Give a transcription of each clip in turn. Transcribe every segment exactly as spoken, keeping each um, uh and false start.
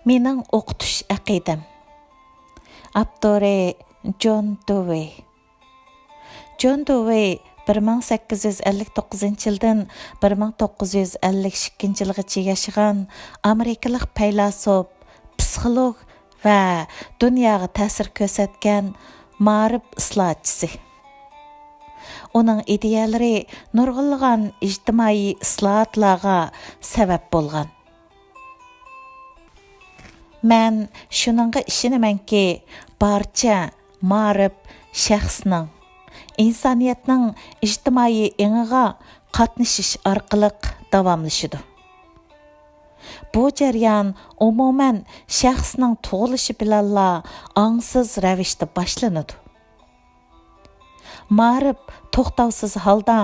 مېنىڭ ئوقۇتۇش ئەقىدەم. ئاپتورى: جون دوۋېي. جون دوۋېي بىر مىڭ سەككىز يۈز ئەللىك توققۇزىنچى يىلدىن بىر مىڭ توققۇز يۈز ئەللىك ئىككىنچى يىلغىچە ياشىغان ئامېرىكىلىق پەيلاسوپ، پسىخولوگ ۋە دۇنياغا تەسىر كۆرسەتكەن مائارىپ ئىسلاھاتچىسى. ئۇنىڭ ئىدىيەلىرى نۇرغۇنلىغان ئىجتىمائىي ئىسلاھاتلارغا سەۋەب بولغان. مەن شۇنىڭغا ئىشىنىمەنكى، بارچە مائارىپ شەخسنىڭ، ئىنسانىيەتنىڭ ئىجتىمائىي ئېڭىغا قاتنىشىش ئارقىلىق داۋاملىشىدۇ. بۇ جەريان ئومۇمەن شەخسنىڭ تۇغۇلۇشى بىلەنلا ئاڭسىز رەۋىشتە باشلىنىدۇ. مائارىپ توختاۋسىز ھالدا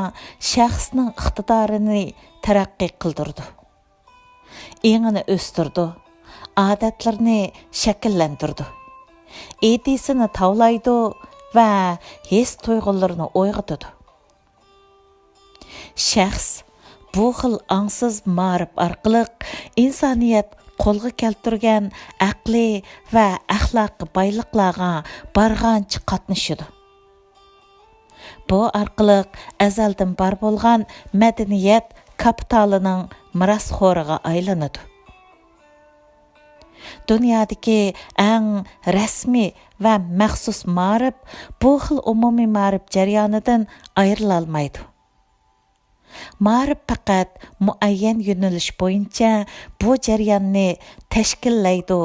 شەخسنىڭ ئىقتىدارىنى تەرەققىي قىلدۇرىدۇ. ئېڭىنى ئۆستۈرىدۇ، ئادەتلىرىنى شەكىللەندۈرىدۇ، ئىدىيىسىنى تاۋلايدۇ ۋە ھېس تۇيغۇلىرىنى ئويغىتىدۇ. شەخس بۇ خىل ئاڭسىز مائارىپ ئارقىلىق ئىنسانىيەت قولغا كەلتۈرگەن ئەقلىي ۋە ئەخلاقىي بايلىقلارغا بارغانچە قاتنىشىدۇ. بۇ ئارقىلىق ئەزەلدىن بار بولغان مەدەنىيەت كاپىتالىنىڭ مىراسخورىغا ئايلىنىدۇ. دۇنيادىكى ئەڭ رەسمىي ۋە مەخسۇس مائارىپ بۇ خىل ئومۇمىي مائارىپ جەريانىدىن ئايرىلالمايدۇ. مائارىپ پەقەت مۇئەييەن يۆنىلىش بويىچە بۇ جەرياننى تەشكىللەيدۇ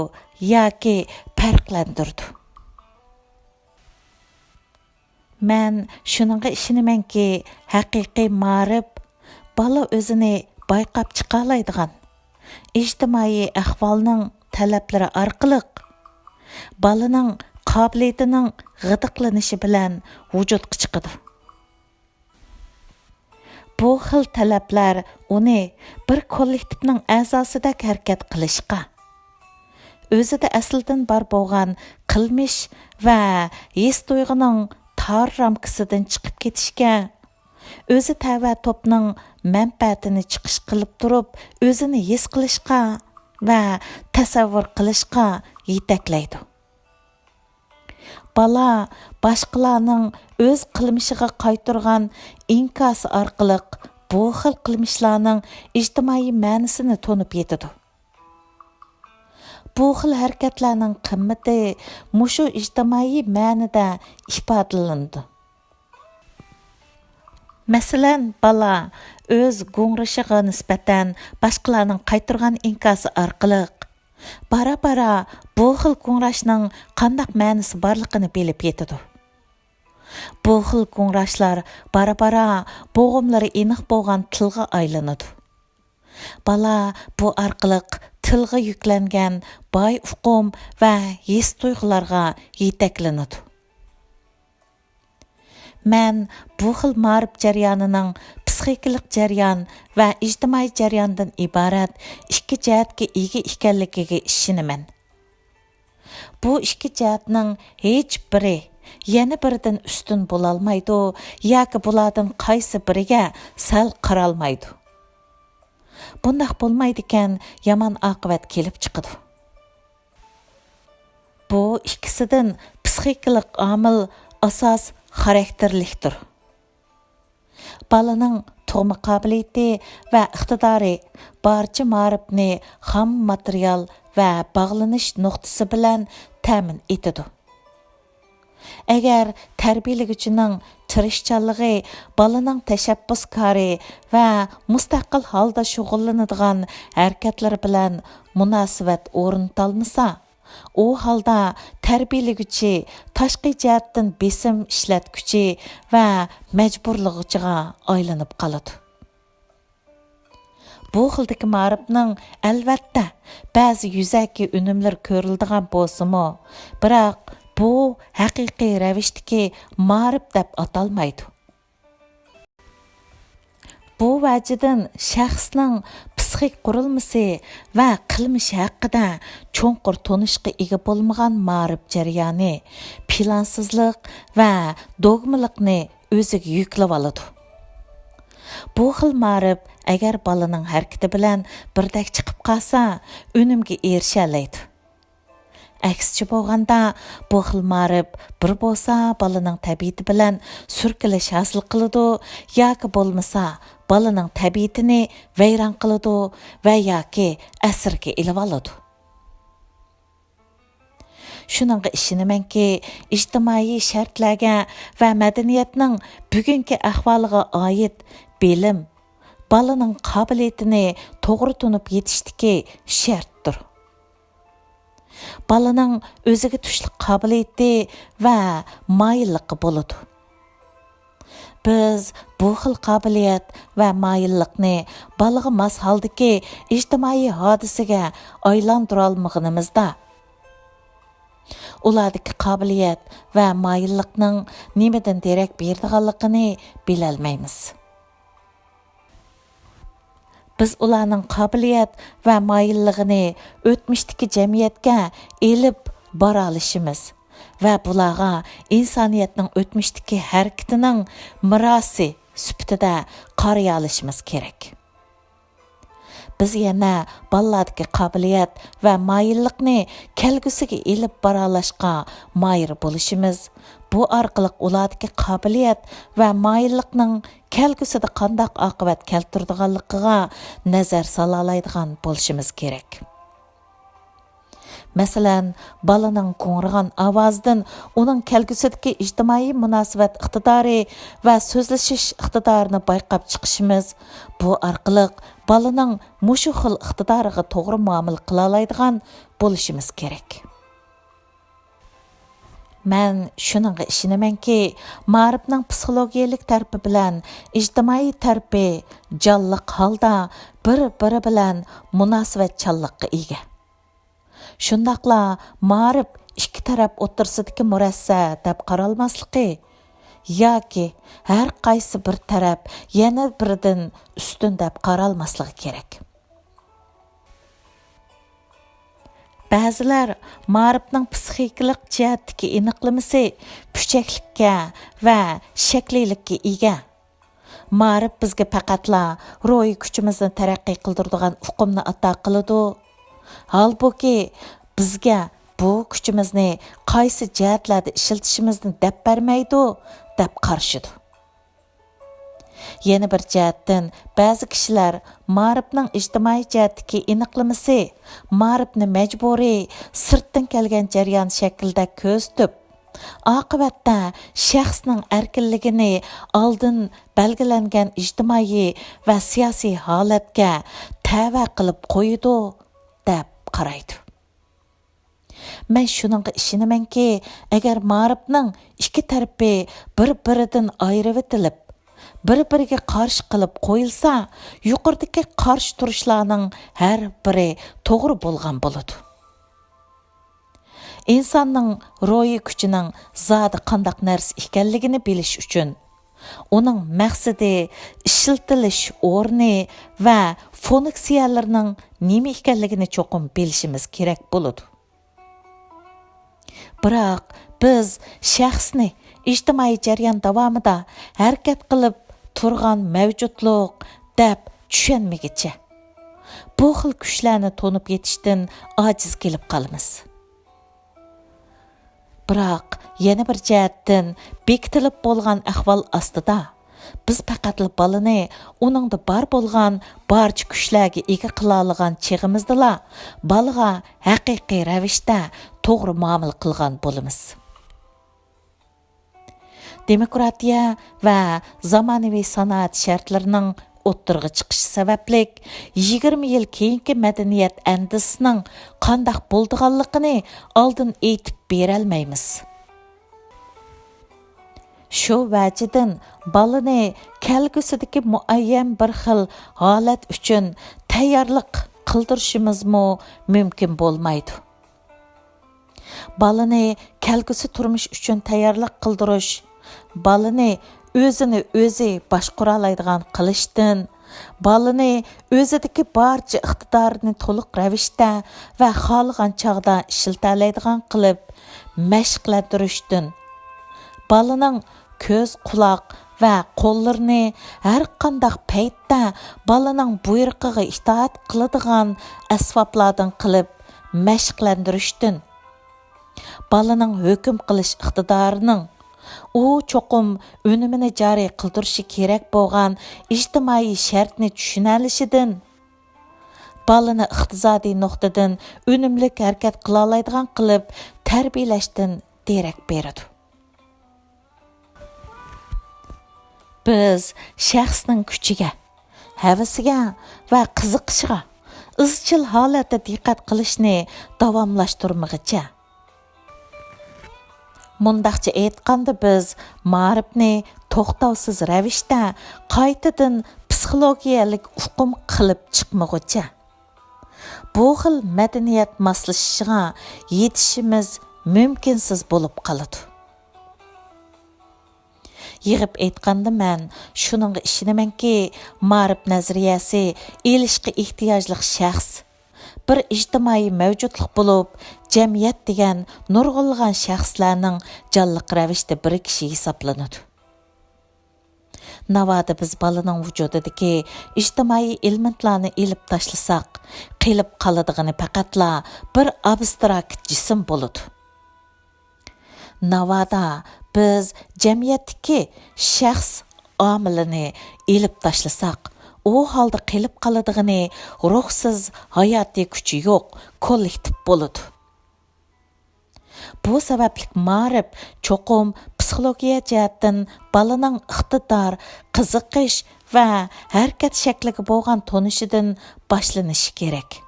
ياكى پەرقلەندۈرىدۇ. مەن شۇنىڭغا ئىشىنىمەنكى، ھەقىقىي مائارىپ بالا ئۆزىنى بايقاپ چىقالايدىغان، ئىجتىمائىي ئەھۋالنىڭ تەلەپلىرى ئارقىلىق بالىنىڭ قابىلىيىتىنىڭ غىدىقلىنىشى بىلەن ۋۇجۇدقا چىقىدۇ. بۇ خىل تەلەپلەر ئۇنى بىر كوللېكتىپنىڭ ئەزاسىدەك ھەرىكەت قىلىشقا، ئۆزىدە ئەسلىدىن بار بولغان قىلمىش ۋە ھېس-تۇيغۇنىڭ تار رامكىسىدىن چىقىپ كېتىشكە، ئۆزى تەۋە توپنىڭ مەنپەئەتىنى چىقىش قىلىپ تۇرۇپ ئۆزىنى ھېس قىلىشقا ۋە تەسەۋۋۇر قىلىشقا يېتەكلەيدۇ. بالا باشقىلارنىڭ ئۆز قىلمىشىغا قايتۇرغان ئىنكاسى ئارقىلىق بۇ خىل قىلمىشلارنىڭ ئىجتىمائىي مەنىسىنى تونۇپ يېتىدۇ. بۇ خىل ھەرىكەتلەرنىڭ قىممىتى مۇشۇ ئىجتىمائىي مەنىدە ئىپادىلىنىدۇ. مەسىلەن، بالا ئۆز گۇڭرىشىغا نىسبەتەن باشقىلارنىڭ قايتۇرغان ئىنكاسى ئارقىلىق بارا-بارا بۇ خىل گۇڭراشنىڭ قانداق مەنىسى بارلىقىنى بىلىپ يېتىدۇ. بۇ خىل گۇڭراشلار بارا-بارا بوغۇملىرى ئېنىق بولغان تىلغا ئايلىنىدۇ. بالا بۇ ئارقىلىق تىلغا يۈكلەنگەن باي ئۇقۇم ۋە ھېس-تۇيغۇلارغا يېتەكلىنىدۇ. مەن بۇ خىل مائارىپ جەريانىنىڭ پسىخىكىلىق جەريان ۋە ئىجتىمائىي جەرياندىن ئىبارەت ئىككى جەھەتكە ئىگە ئىكەنلىكىگە ئىشىنىمەن. بۇ ئىككى جەھەتنىڭ ھېچ بىرى يەنە بىرىدىن ئۈستۈن بولالمايدۇ ياكى بۇلاردىن قايسى بىرىگە سەل قارالمايدۇ. بۇنداق بولمايدىكەن، يامان ئاقىۋەت كېلىپ چىقىدۇ. بۇ ئىككىسىدىن پسىخىكىلىق ئامىل ئاساس خاراكتېرلىكتۇر. بالىنىڭ تۇغما قابىلىيىتى ۋە ئىقتىدارى بارچە مائارىپنى خام ماتېرىيال ۋە باغلىنىش نۇقتىسى بىلەن تەمىن ئېتىدۇ. ئەگەر تەربىيەلىگۈچىنىڭ تىرىشچانلىقى بالىنىڭ تەشەببۇسكارى ۋە مۇستەقىل ھالدا شۇغۇللىنىدىغان ھەرىكەتلىرى بىلەن مۇناسىۋەت ئورنىتالمىسا، ئۇ ھالدا تەربىيەلىگۈچى تاشقى جەھەتتىن بېسىم ئىشلەتكۈچى ۋە مەجبۇرلىغۇچىغا ئايلىنىپ قالىدۇ. بۇ خىلدىكى مائارىپنىڭ، ئەلۋەتتە، بەزى يۈزەكى ئۈنۈملىرى كۆرۈلىدىغان بولسىمۇ، بىراق بۇ ھەقىقىي رەۋىشتىكى مائارىپ دەپ ئاتالمايدۇ. بۇ ۋەجىدىن شەخسنىڭ پسىخىك قۇرۇلمىسى ۋە قىلمىشى ھەققىدە چوڭقۇر تونۇشقا ئىگە بولمىغان مائارىپ جەريانى پىلانسىزلىق ۋە دوگمىلىقنى ئۆزىگە يۈكلىۋالىدۇ. بۇ خىل مائارىپ ئەگەر بالىنىڭ ھەرىكىتى بىلەن بىردەك چىقىپ قالسا، ئۈنۈمگە ئېرىشەلەيدۇ. ئەكسىچە بولغاندا، بۇ خىل مائارىپ بىر بولسا بالىنىڭ تەبىئىتى بىلەن سۈركىلىش ھاسىل قىلىدۇ، ياكى بولمىسا بالىنىڭ تەبىئىتىنى ۋەيران قىلىدۇ ۋە ياكى ئەسىرگە ئېلىۋالىدۇ. شۇنىڭغا ئىشىنىمەنكى، ئىجتىمائىي شەرتلەرگە ۋە مەدەنىيەتنىڭ بۈگۈنكى ئەھۋالىغا ئائىت بىلىم بالىنىڭ قابىلىيىتىنى توغرا تونۇپ يېتىشتىكى شەرتتۇر. بالىنىڭ ئۆزىگە تۇشلۇق قابىلىيىتى ۋە مايىللىقى بولىدۇ. بىز بۇ خىل قابىلىيەت ۋە مايىللىقنى بالىغا ماس ھالدىكى ئىجتىمائىي ھادىسىگە ئايلاندۇرالمىغىنىمىزدا، ئۇلاردىكى قابىلىيەت ۋە مايىللىقنىڭ نېمىدىن دېرەك بېرىدىغانلىقىنى بىلەلمەيمىز. بىز ئۇلارنىڭ قابىلىيەت ۋە مايىللىقىنى ئۆتمۈشتىكى جەمئىيەتكە ئېلىپ بارالىشىمىز ۋە بۇلارغا ئىنسانىيەتنىڭ ئۆتمۈشتىكى ھەرىكىتىنىڭ مىراسى سۈپىتىدە قارىيالىشىمىز كېرەك. بىز يەنە بالىلاردىكى قابىلىيەت ۋە مايىللىقنى كەلگۈسىگە ئېلىپ بارالاشقا ماھىر بولۇشىمىز، بۇ ئارقىلىق ئۇلاردىكى قابىلىيەت ۋە مايىللىقنىڭ كەلگۈسىدە قانداق ئاقىۋەت كەلتۈرىدىغانلىقىغا نەزەر سالالايدىغان بولۇشىمىز كېرەك. مەسىلەن، بالىنىڭ گۇڭرىغان ئاۋازىدىن ئۇنىڭ كەلگۈسىدىكى ئىجتىمائىي مۇناسىۋەت ئىقتىدارى ۋە سۆزلىشىش ئىقتىدارىنى بايقاپ چىقىشىمىز، بۇ ئارقىلىق بالىنىڭ مۇشۇ خىل ئىقتىدارىغا توغرا مۇئامىلە قىلالايدىغان بولۇشىمىز كېرەك. مەن شۇنىڭغا ئىشىنىمەنكى، مائارىپنىڭ پسىخولوگىيەلىك تەرىپى بىلەن ئىجتىمائىي تەرىپى جانلىق ھالدا بىر-بىرى بىلەن مۇناسىۋەتچانلىققا ئىگە. شۇنداقلا مائارىپ ئىككى تەرەپ ئوتتۇرىسىدىكى مۇرەسسە دەپ قارالماسلىقى ياكى ھەر قايسى بىر تەرەپ يەنە بىرىدىن ئۈستۈن دەپ قارالماسلىقى كېرەك. بەزىلەر مائارىپنىڭ پسىخىكىلىق جەھەتتىكى ئېنىقلىمىسى پۈچەكلىككە ۋە شەكلىيلىككە ئىگە. مائارىپ بىزگە پەقەتلا روھىي كۈچىمىزنى تەرەققىي قىلدۇرىدىغان ئۇقۇمنى ئاتا قىلىدۇ. ھالبۇكى، بىزگە بۇ كۈچىمىزنى قايسى جەھەتلەردە ئىشلىتىشىمىزنى دەپ بەرمەيدۇ، دەپ قارىشىدۇ. يەنە بىر جەھەتتىن، بەزى كىشىلەر مائارىپنىڭ ئىجتىمائىي جەھەتتىكى ئېنىقلىمىسى مائارىپنى مەجبۇرىي، سىرتتىن كەلگەن جەريان شەكلىدە كۆرسىتىپ، ئاقىۋەتتە شەخسنىڭ ئەركىنلىكىنى ئالدىن بەلگىلەنگەن ئىجتىمائىي ۋە سىياسىي ھالەتكە تەۋە قىلىپ قويىدۇ، دەپ قارايدۇ. مەن شۇنىڭغا ئىشىنىمەنكى، ئەگەر مائارىپنىڭ ئىككى تەرىپى بىر-بىرىدىن ئايرىۋېتىلىپ، بىر-بىرىگە قارشى قىلىپ قويۇلسا، يۇقىرىدىكى قارشى تۇرۇشلارنىڭ ھەر بىرى توغرا بولغان بولىدۇ. ئىنساننىڭ روھىي كۈچىنىڭ زادى قانداق نەرسە ئىكەنلىكىنى بىلىش ئۈچۈن، ئۇنىڭ مەقسىتى، ئىشلىتىلىش ئورنى ۋە فۇنكسىيەلىرىنىڭ نېمە ئىكەنلىكىنى چوقۇم بىلىشىمىز كېرەك بولىدۇ. بىراق، بىز شەخسنى ئىجتىمائىي جەريان داۋامىدا ھەرىكەت قىلىپ تۇرغان مەۋجۇتلۇق دەپ چۈشەنمىگۈچە، بۇ خىل كۈچلەرنى تونۇپ يېتىشتىن ئاجىز كېلىپ قالىمىز. بىراق، يەنە بىر جەھەتتىن، بېكىتىلىپ بولغان ئەھۋال ئاستىدا، بىز پەقەتلا بالىنى ئۇنىڭدا بار بولغان بارچە كۈچلەرگە ئىگە قىلالىغان چېغىمىزدىلا، بالىغا ھەقىقىي رەۋىشتە توغرا مۇئامىلە قىلغان بولىمىز. دېموكراتىيە ۋە زامانىۋى سانائەت شەرتلىرىنىڭ ئوتتۇرىغا چىقىشى سەۋەبلىك، يىگىرمە يىل كېيىنكى مەدەنىيەت ئەندىزىسىنىڭ قانداق بولىدىغانلىقىنى ئالدىن ئېيتىپ بېرەلمەيمىز. شۇ ۋەجىدىن، بالىنى كەلگۈسىدىكى مۇئەييەن بىر خىل ھالەت ئۈچۈن تەييارلىق قىلدۇرۇشىمىزمۇ مۇمكىن بولمايدۇ. بالىنى كەلگۈسى تۇرمۇش ئۈچۈن تەييارلىق قىلدۇرۇش، بالىنى ئۆزىنى ئۆزى باشقۇرالايدىغان قىلىشتىن، بالىنى ئۆزىدىكى بارچە ئىقتىدارىنى تولۇق رەۋىشتە ۋە خالىغان چاغدا ئىشلىتەلەيدىغان قىلىپ مەشىقلەندۈرۈشتىن، بالىنىڭ كۆز، قۇلاق، ۋە قوللىرىنى ھەرقانداق پەيتتە بالىنىڭ بۇيرۇقىغا ئىتائەت قىلىدىغان ئەسۋابلاردىن قىلىپ مەشىقلەندۈرۈشتىن، بالىنىڭ ھۆكۈم قىلىش ئىقتىدارىنىڭ، ئۇ چوقۇم ئۈنۈمىنى جارى قىلدۇرۇشى كېرەك بولغان ئىجتىمائىي شەرتنى چۈشىنەلىشىدىن، بالىنى ئىقتىسادىي نۇقتىدىن ئۈنۈملۈك ھەرىكەت قىلالايدىغان قىلىپ تەربىيەلەشتىن دېرەك بېرىدۇ. بىز شەخسنىڭ كۈچىگە، ھەۋىسىگە ۋە قىزىقىشىغا ئىزچىل ھالەتتە دىققەت قىلىشنى داۋاملاشتۇرمىغىچە، مۇنداقچە ئېيتقاندا، بىز مائارىپنى توختاۋسىز رەۋىشتە قايتىدىن پسىخولوگىيەلىك ئۇقۇم قىلىپ چىقمىغۇچە، بۇ خىل مەدەنىيەت ماسلىشىشىغا يېتىشىمىز مۇمكىنسىز بولۇپ قالىدۇ. يىغىپ ئېيتقاندا، مەن شۇنىڭغا ئىشىنىمەنكى، مائارىپ نەزەرىيەسى ئېلىشقا ئېھتىياجلىق شەخس، بىر ئىجتىمائىي مەۋجۇتلۇق بولۇپ، جەمئىيەت دېگەن نۇرغۇنلىغان شەخسلەرنىڭ جانلىق رەۋىشتە بىرىكىشى ھېسابلىنىدۇ. ناۋادا بىز بالىنىڭ ۋۇجۇدىدىكى ئىجتىمائىي ئېلېمېنتلارنى ئېلىپ تاشلىساق، قېلىپ قالىدىغىنى پەقەتلا بىر ئابستراكت جىسىم بولىدۇ. ناۋادا بىز جەمئىيەتتىكى شەخس ئامىلىنى ئېلىپ تاشلىساق، ئۇ ھالدا قېلىپ قالىدىغىنى روھسىز، ھاياتىي كۈچى يوق كوللېكتىپ بولىدۇ. بۇ سەۋەبلىك مائارىپ چوقۇم پسىخولوگىيە جەھەتتىن بالىنىڭ ئىقتىدار، قىزىقىش ۋە ھەرىكەت شەكلىگە بولغان تونۇشىدىن باشلىنىشى كېرەك.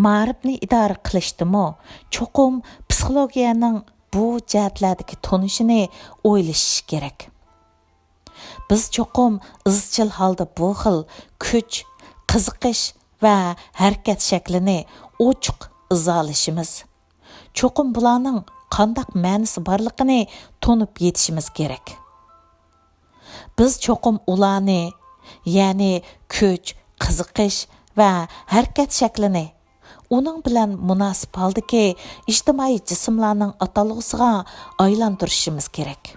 مائارىپنى ئىدارە قىلىشتىمۇ چوقۇم پسىخولوگىيەنىڭ بۇ جەھەتلەردىكى تونۇشىنى ئويلىشىش كېرەك. بىز چوقۇم ئىزچىل ھالدا بۇ خىل كۈچ، قىزىقىش ۋە ھەرىكەت شەكلىنى ئوچۇق ئىزاھلىشىمىز، چوقۇم بۇلارنىڭ قانداق مەنىسى بارلىقىنى تونۇپ يېتىشىمىز كېرەك. بىز چوقۇم ئۇلارنى، يەنى كۈچ، قىزىقىش ۋە ھەرىكەت شەكلىنى ئۇنىڭ بىلەن مۇناسىپ ھالدىكى ئىجتىمائىي جىسىملارنىڭ ئاتالغۇسىغا ئايلاندۇرۇشىمىز كېرەك.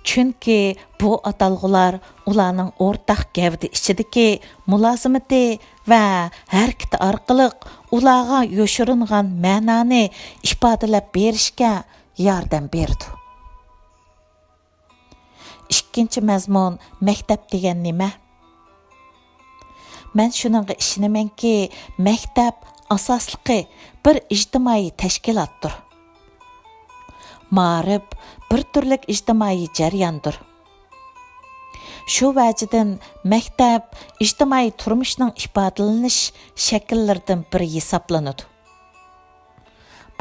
چۈنكى بۇ ئاتالغۇلار ئۇلارنىڭ ئورتاق گەۋدە ئىچىدىكى مۇلازىمىتى ۋە ھەرىكىتى ئارقىلىق ئۇلارغا يوشۇرۇنغان مەنانى ئىپادىلەپ بېرىشكە ياردەم بېرىدۇ. ئىككىنچى مەزمۇن، مەكتەپ دېگەن نېمە؟ مەن شۇنىڭغا ئىشىنىمەنكى، مەكتەپ ئاساسلىقى بىر ئىجتىمائىي تەشكىلاتتۇر. مائارىپ بىر تۈرلۈك ئىجتىمائىي جەرياندۇر. شۇ ۋەجىدىن مەكتەپ ئىجتىمائىي تۇرمۇشنىڭ ئىپادىلىنىش شەكىللىرىدىن بىرى ھېسابلىنىدۇ.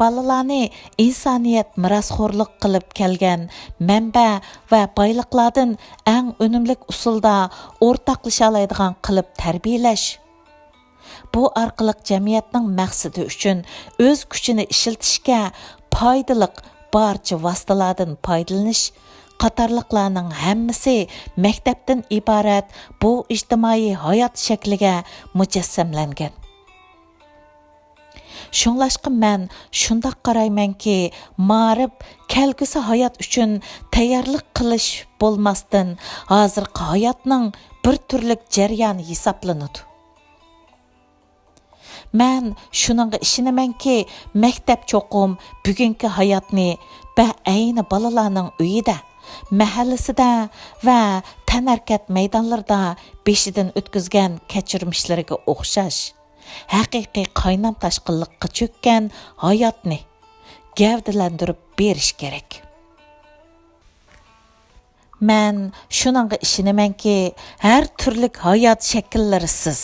بالىلارنى ئىنسانىيەت مىراسخورلۇق قىلىپ كەلگەن مەنبە ۋە بايلىقلاردىن ئەڭ ئۈنۈملۈك ئۇسۇلدا ئورتاقلىشالايدىغان قىلىپ تەربىيەلەش، بۇ ئارقىلىق جەمئىيەتنىڭ مەقسىتى ئۈچۈن ئۆز كۈچىنى ئىشلىتىشكە پايدىلىق بارچە ۋاسىتىلاردىن پايدىلىنىش قاتارلىقلارنىڭ ھەممىسى مەكتەپتىن ئىبارەت بۇ ئىجتىمائىي ھايات شەكلىگە مۇجەسسەملەنگەن. شۇڭلاشقا مەن شۇنداق قارايمەنكى، مائارىپ كەلگۈسى ھايات ئۈچۈن تەييارلىق قىلىش بولماستىن، ھازىرقى ھاياتنىڭ بىر تۈرلۈك جەريانى ھېسابلىنىدۇ. مەن شۇنىڭغا ئىشىنىمەنكى، مەكتەپ چوقۇم بۈگۈنكى ھاياتنى بەئەينى بالىلارنىڭ ئۆيىدە، مەھەللىسىدە ۋە تەنھەرىكەت مەيدانلىرىدا بېشىدىن ئۆتكۈزگەن كەچۈرمىشلىرىگە ئوخشاش، ھەقىقىي قاينام تاشقىنلىققا چۆككەن ھاياتنى گەۋدىلەندۈرۈپ بېرىش كېرەك. مەن شۇنىڭغا ئىشىنىمەنكى، ھەر تۈرلۈك ھايات شەكىللىرىسىز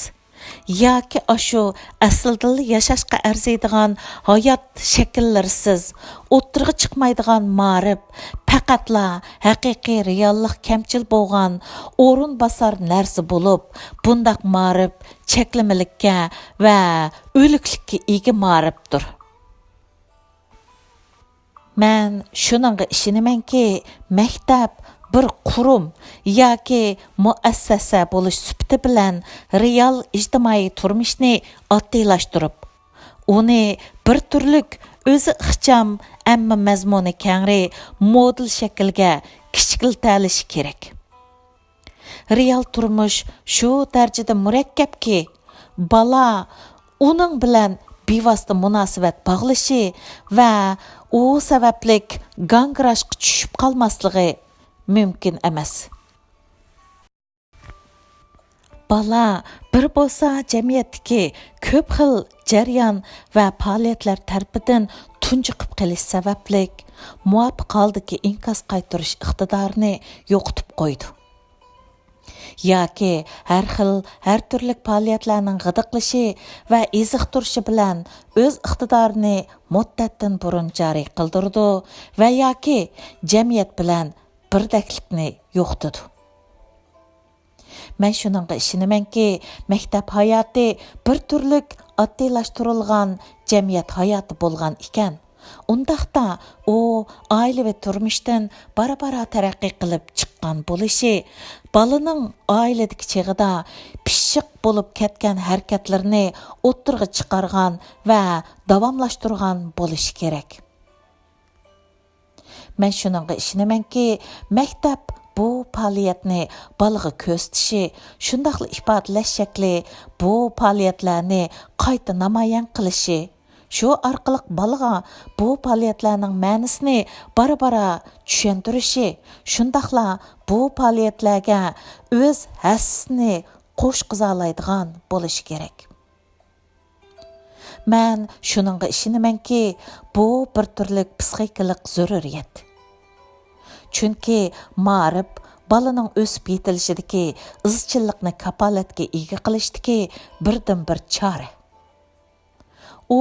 ياكى ئاشۇ ئەسلىدىنلا ياشاشقا ئەرزىيدىغان ھايات شەكىللىرىسىز ئوتتۇرىغا چىقمايدىغان مائارىپ پەقەتلا ھەقىقىي رېئاللىق كەمچىل بولغان ئورۇن باسار نەرسە بولۇپ، بۇنداق مائارىپ چەكلىمىلىككە ۋە ئۆلۈكلۈككە ئىگە مائارىپتۇر. مەن شۇنىڭغا ئىشىنىمەنكى، مەكتەپ بىر قۇرۇم ياكى مۇئەسسەسە بولۇش سۈپىتى بىلەن رېئال ئىجتىمائىي تۇرمۇشنى ئاددىيلاشتۇرۇپ، ئۇنى بىر تۈرلۈك ئۆزى ئىخچام، ئەمما مەزمۇنى كەڭرى، مودېل شەكىلگە كىچىكلىتەلىشى كېرەك. رېئال تۇرمۇش شۇ دەرىجىدە مۇرەككەپكى، بالا ئۇنىڭ بىلەن بىۋاسىتە مۇناسىۋەت باغلىشى ۋە ئۇ سەۋەبلىك گاڭگىراشقا چۈشۈپ قالماسلىقى مۇمكىن ئەمەس. بالا بىر بولسا جەمئىيەتتىكى كۆپ خىل جەريان ۋە پائالىيەتلەر تەرىپىدىن تۇنجۇقۇپ قېلىش سەۋەبلىك، مۇۋاپىق ھالدىكى ئىنكاس قايتۇرۇش ئىقتىدارىنى يوقىتىپ قويىدۇ. ياكى ھەر خىل، ھەر تۈرلۈك پائالىيەتلەرنىڭ غىدىقلىشى ۋە ئېزىقتۇرۇشى بىلەن ئۆز ئىقتىدارىنى مۇددەتتىن بۇرۇن جارى قىلدۇرىدۇ ۋە ياكى جەمئىيەت بىلەن بىردەكلىكنى يوقىتىدۇ. مەن شۇنىڭغا ئىشىنىمەنكى، مەكتەپ ھاياتى بىر تۈرلۈك ئاددىيلاشتۇرۇلغان جەمئىيەت ھاياتى بولغان ئىكەن، ئۇنداقتا ئۇ ئائىلىۋى تۇرمۇشتىن بارا-بارا تەرەققىي قىلىپ چىققان بولۇشى، بالىنىڭ ئائىلىدىكى چېغىدا پىششىق بولۇپ كەتكەن ھەرىكەتلىرىنى ئوتتۇرىغا چىقارغان ۋە داۋاملاشتۇرغان بولۇشى كېرەك. مەن شۇنىڭغا ئىشىنىمەنكى، مەكتەپ بۇ پائالىيەتنى بالىغا كۆرسىتىشى، شۇنداقلا ئىپادىلەش شەكلى، بۇ پائالىيەتلەرنى قايتا نامايان قىلىشى، شۇ ئارقىلىق بالىغا بۇ پائالىيەتلەرنىڭ مەنىسىنى بارا-بارا چۈشەندۈرۈشى، شۇنداقلا بۇ پائالىيەتلەرگە ئۆز ھەسسىسىنى قوشقۇزالايدىغان بولۇشى كېرەك. مەن شۇنىڭغا ئىشىنىمەنكى، بۇ بىر تۈرلۈك پىسخىكىلىق زۆرۈرىيەت. چۈنكى مائارىپ بالىنىڭ ئۆسۈپ يېتىلىشىدىكى ئىزچىللىقنى كاپالەتكە ئىگە قىلىشتىكى بىردىنبىر چارە. ئۇ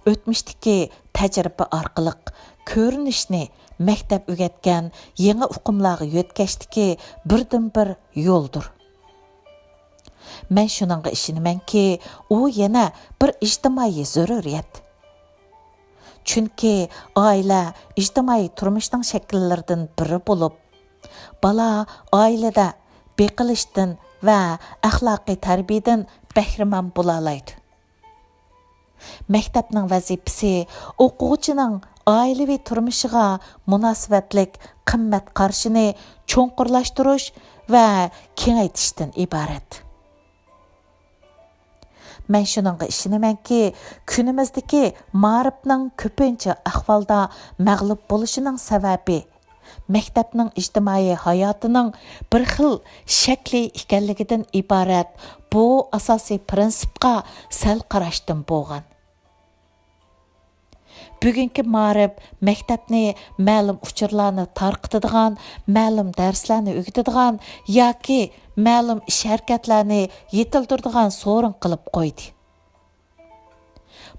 ئۆتمۈشتىكى تەجرىبە ئارقىلىق كۆرۈنۈشنى مەكتەپ ئۆگەتكەن يېڭى ئۇقۇملارغا يۆتكەشتىكى بىردىنبىر يولدۇر. مەن شۇنىڭغا ئىشىنىمەنكى، ئۇ يەنە بىر ئىجتىمائىي زۆرۈرىيەت. چۈنكى ئائىلە ئىجتىمائىي تۇرمۇشنىڭ شەكىللىرىدىن بىرى بولۇپ، بالا ئائىلىدە بېقىلىشتىن ۋە ئەخلاقىي تەربىيەدىن بەھرىمەن بولالايدۇ. مەكتەپنىڭ ۋەزىپىسى ئوقۇغۇچىنىڭ ئائىلىۋى تۇرمۇشىغا مۇناسىۋەتلىك قىممەت قارىشىنى چوڭقۇرلاشتۇرۇش ۋە كېڭەيتىشتىن ئىبارەت. مەن شۇنىڭغا ئىشىنىمەنكى، كۈنىمىزدىكى مائارىپنىڭ كۆپىنچە ئەھۋالدا مەغلۇپ بولۇشىنىڭ سەۋەبى، مەكتەپنىڭ ئىجتىمائىي ھاياتىنىڭ بىر خىل شەكلى ئىكەنلىكىدىن ئىبارەت بۇ ئاساسىي پىرىنسىپقا سەل قاراشتىن بولغان. بۈگۈنكى مائارىپ مەكتەپنى مەلۇم ئۇچۇرلارنى تارقىتىدىغان، مەلۇم دەرسلەرنى ئۆگىتىدىغان ياكى مەلۇم ئىش-ھەرىكەتلەرنى يېتىلدۈرىدىغان سورۇن قىلىپ قويدى.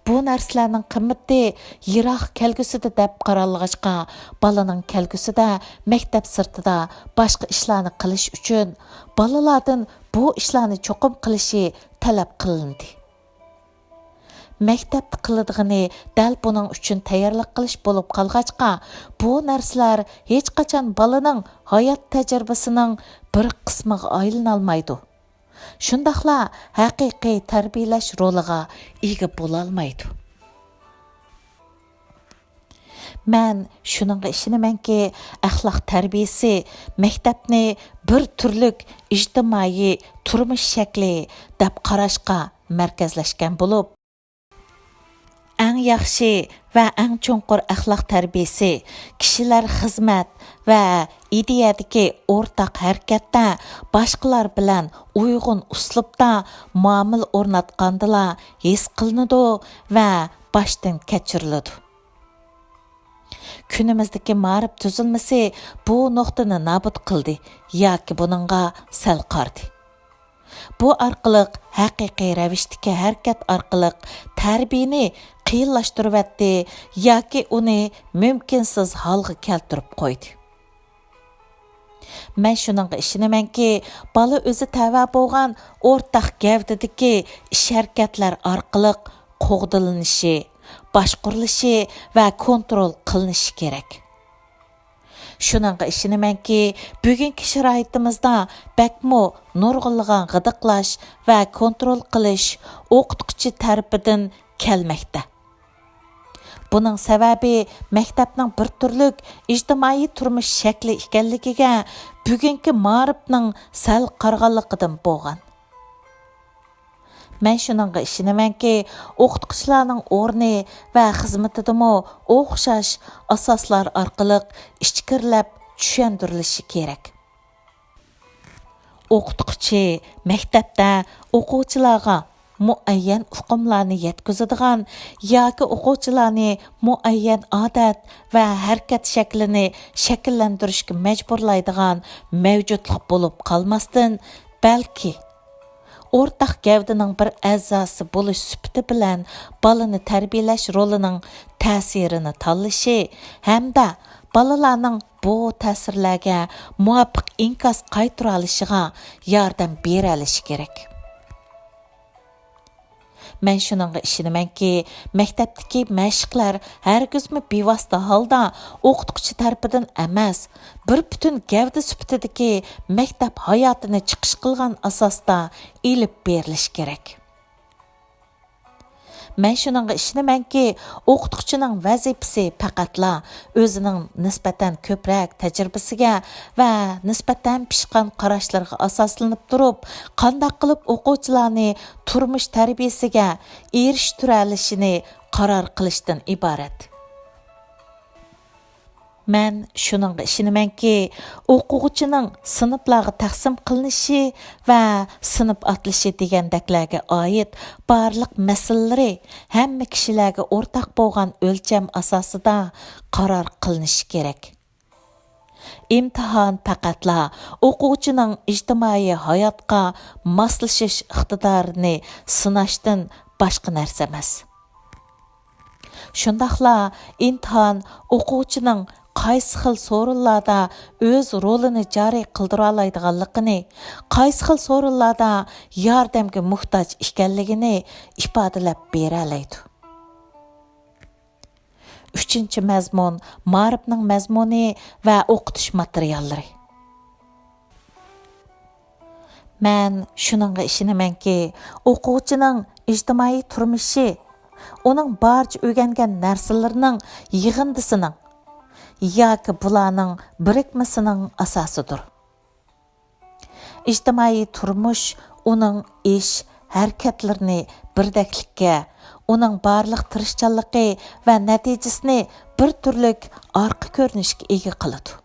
بۇ نەرسىلەرنىڭ قىممىتى يىراق كەلگۈسىدە دەپ قارالغاچقا، بالىنىڭ كەلگۈسىدە مەكتەپ سىرتىدا باشقا ئىشلارنى قىلىش ئۈچۈن بالىلاردىن بۇ ئىشلارنى چوقۇم قىلىشى تەلەپ قىلىندى. مەكتەپتە قىلىدىغىنى دەل بۇنىڭ ئۈچۈن تەييارلىق قىلىش بولۇپ قالغاچقا، بۇ نەرسىلەر ھېچقاچان بالىنىڭ ھايات تەجرىبىسىنىڭ بىر قىسمىغا ئايلىنالمايدۇ. شۇنداقلا ھەقىقىي تەربىيەلەش رولىغا ئىگە بولالمايدۇ. مەن شۇنىڭغا ئىشىنىمەنكى، ئەخلاق تەربىيەسى مەكتەپنى بىر تۈرلۈك ئىجتىمائىي تۇرمۇش شەكلى دەپ قاراشقا مەركەزلەشكەن بولۇپ، ئەڭ ياخشى ۋە ئەڭ چوڭقۇر ئەخلاق تەربىيەسى كىشىلەر خىزمەت ۋە ئىدىيەدىكى ئورتاق ھەرىكەتتە باشقىلار بىلەن ئۇيغۇن ئۇسلۇبتا مۇئامىلە ئورناتقاندىلا ھېس قىلىنىدۇ ۋە باشتىن كەچۈرۈلىدۇ. كۈنىمىزدىكى مائارىپ تۈزۈلمىسى بۇ نۇقتىنى نابۇت قىلدى ياكى بۇنىڭغا سەل قاردى. بۇ ئارقىلىق ھەقىقىي رەۋىشتىكى ھەرىكەت ئارقىلىق تەربىيەنى قىيىنلاشتۇرۇۋەتتى ياكى ئۇنى مۇمكىنسىز ھالغا كەلتۈرۈپ قويدى. مەن شۇنىڭغا ئىشىنىمەنكى، بالا ئۆزى تەۋە بولغان ئورتاق گەۋدىدىكى ئىش-ھەرىكەتلەر ئارقىلىق قوغدىلىنىشى، باشقۇرۇلۇشى ۋە كونترول قىلىنىشى كېرەك. شۇنىڭغا ئىشىنىمەنكى، بۈگۈنكى شارائىتىمىزدا بەكمۇ نۇرغۇنلىغان غىدىقلاش ۋە كونترول قىلىش ئوقۇتقۇچى تەرىپىدىن كەلمەكتە. بۇنىڭ سەۋەبى مەكتەپنىڭ بىر تۈرلۈك ئىجتىمائىي تۇرمۇش شەكلى ئىكەنلىكىگە بۈگۈنكى مائارىپنىڭ سەل قارىغانلىقىدىن بولغان. مەن شۇنىڭغا ئىشىنىمەنكى، ئوقۇتقۇچىلارنىڭ ئورنى ۋە خىزمىتىدىمۇ ئوخشاش ئاساسلار ئارقىلىق ئىچكىرىلەپ چۈشەندۈرۈلۈشى كېرەك. ئوقۇتقۇچى مەكتەپتە ئوقۇغۇچىلارغا مۇئەييەن ئۇقۇملارنى يەتكۈزىدىغان ياكى ئوقۇغۇچىلارنى مۇئەييەن ئادەت ۋە ھەرىكەت شەكلىنى شەكىللەندۈرۈشكە مەجبۇرلايدىغان مەۋجۇتلۇق بولۇپ قالماستىن، بەلكى ئورتاق گەۋدىنىڭ بىر ئەزاسى بولۇش سۈپىتى بىلەن بالىنى تەربىيەلەش رولىنىڭ تەسىرىنى تاللىشى ھەمدە بالىلارنىڭ بۇ تەسىرلەرگە مۇۋاپىق ئىنكاس قايتۇرالىشىغا ياردەم بېرەلىشى كېرەك. مەن شۇنىڭغا ئىشىنىمەنكى، مەكتەپتىكى مەشىقلەر ھەرگىزمۇ بىۋاسىتە ھالدا ئوقۇتقۇچى تەرىپىدىن ئەمەس، بىر پۈتۈن گەۋدە سۈپىتىدىكى مەكتەپ ھاياتىنى چىقىش قىلغان ئاساستا ئېلىپ بېرىلىشى كېرەك. مەن شۇنىڭغا ئىشىنىمەنكى، ئوقۇتقۇچىنىڭ ۋەزىپىسى پەقەتلا ئۆزىنىڭ نىسبەتەن كۆپرەك تەجرىبىسىگە ۋە نىسبەتەن پىشقان قاراشلىرىغا ئاساسلىنىپ تۇرۇپ، قانداق قىلىپ ئوقۇغۇچىلارنى تۇرمۇش تەربىيەسىگە ئېرىشتۈرەلىشىنى قارار قىلىشتىن ئىبارەت. مەن شۇنىڭغا ئىشىنىمەنكى، ئوقۇغۇچىنىڭ سىنىپلارغا تەقسىم قىلىنىشى ۋە سىنىپ ئاتىلىشى دېگەندەكلەرگە ئائىت بارلىق مەسىلىلىرى ھەممە كىشىلەرگە ئورتاق بولغان ئۆلچەم ئاساسىدا قارار قىلىنىشى كېرەك. ئىمتىھان پەقەتلا ئوقۇغۇچىنىڭ ئىجتىمائىي ھاياتقا ماسلىشىش ئىقتىدارىنى سىناشتىن باشقا نەرسە ئەمەس. شۇنداقلا ئىمتىھان ئوقۇغۇچىنىڭ قايسى خىل سورۇنلاردا ئۆز رولىنى جارى قىلدۇرالايدىغانلىقىنى، قايسى خىل سورۇنلاردا ياردەمگە موھتاج ئىكەنلىكىنى ئىپادىلەپ بېرەلەيدۇ. ئۈچىنچى مەزمۇن، مائارىپنىڭ مەزمۇنى ۋە ئوقۇتۇش ماتېرىياللىرى. مەن شۇنىڭغا ئىشىنىمەنكى، ئوقۇغۇچىنىڭ ئىجتىمائىي تۇرمۇشى ئۇنىڭ بارچە ئۆگەنگەن نەرسىلىرىنىڭ يىغىندىسىنىڭ ياكى بۇلارنىڭ بىرىكمىسىنىڭ ئاساسىدۇر. ئىجتىمائىي تۇرمۇش ئۇنىڭ ئىش، ھەرىكەتلىرىنى بىردەكلىككە، ئۇنىڭ بارلىق تىرىشچانلىقى ۋە نەتىجىسىنى بىر تۈرلۈك ئارقا كۆرۈنۈشكە ئىگە قىلىدۇ.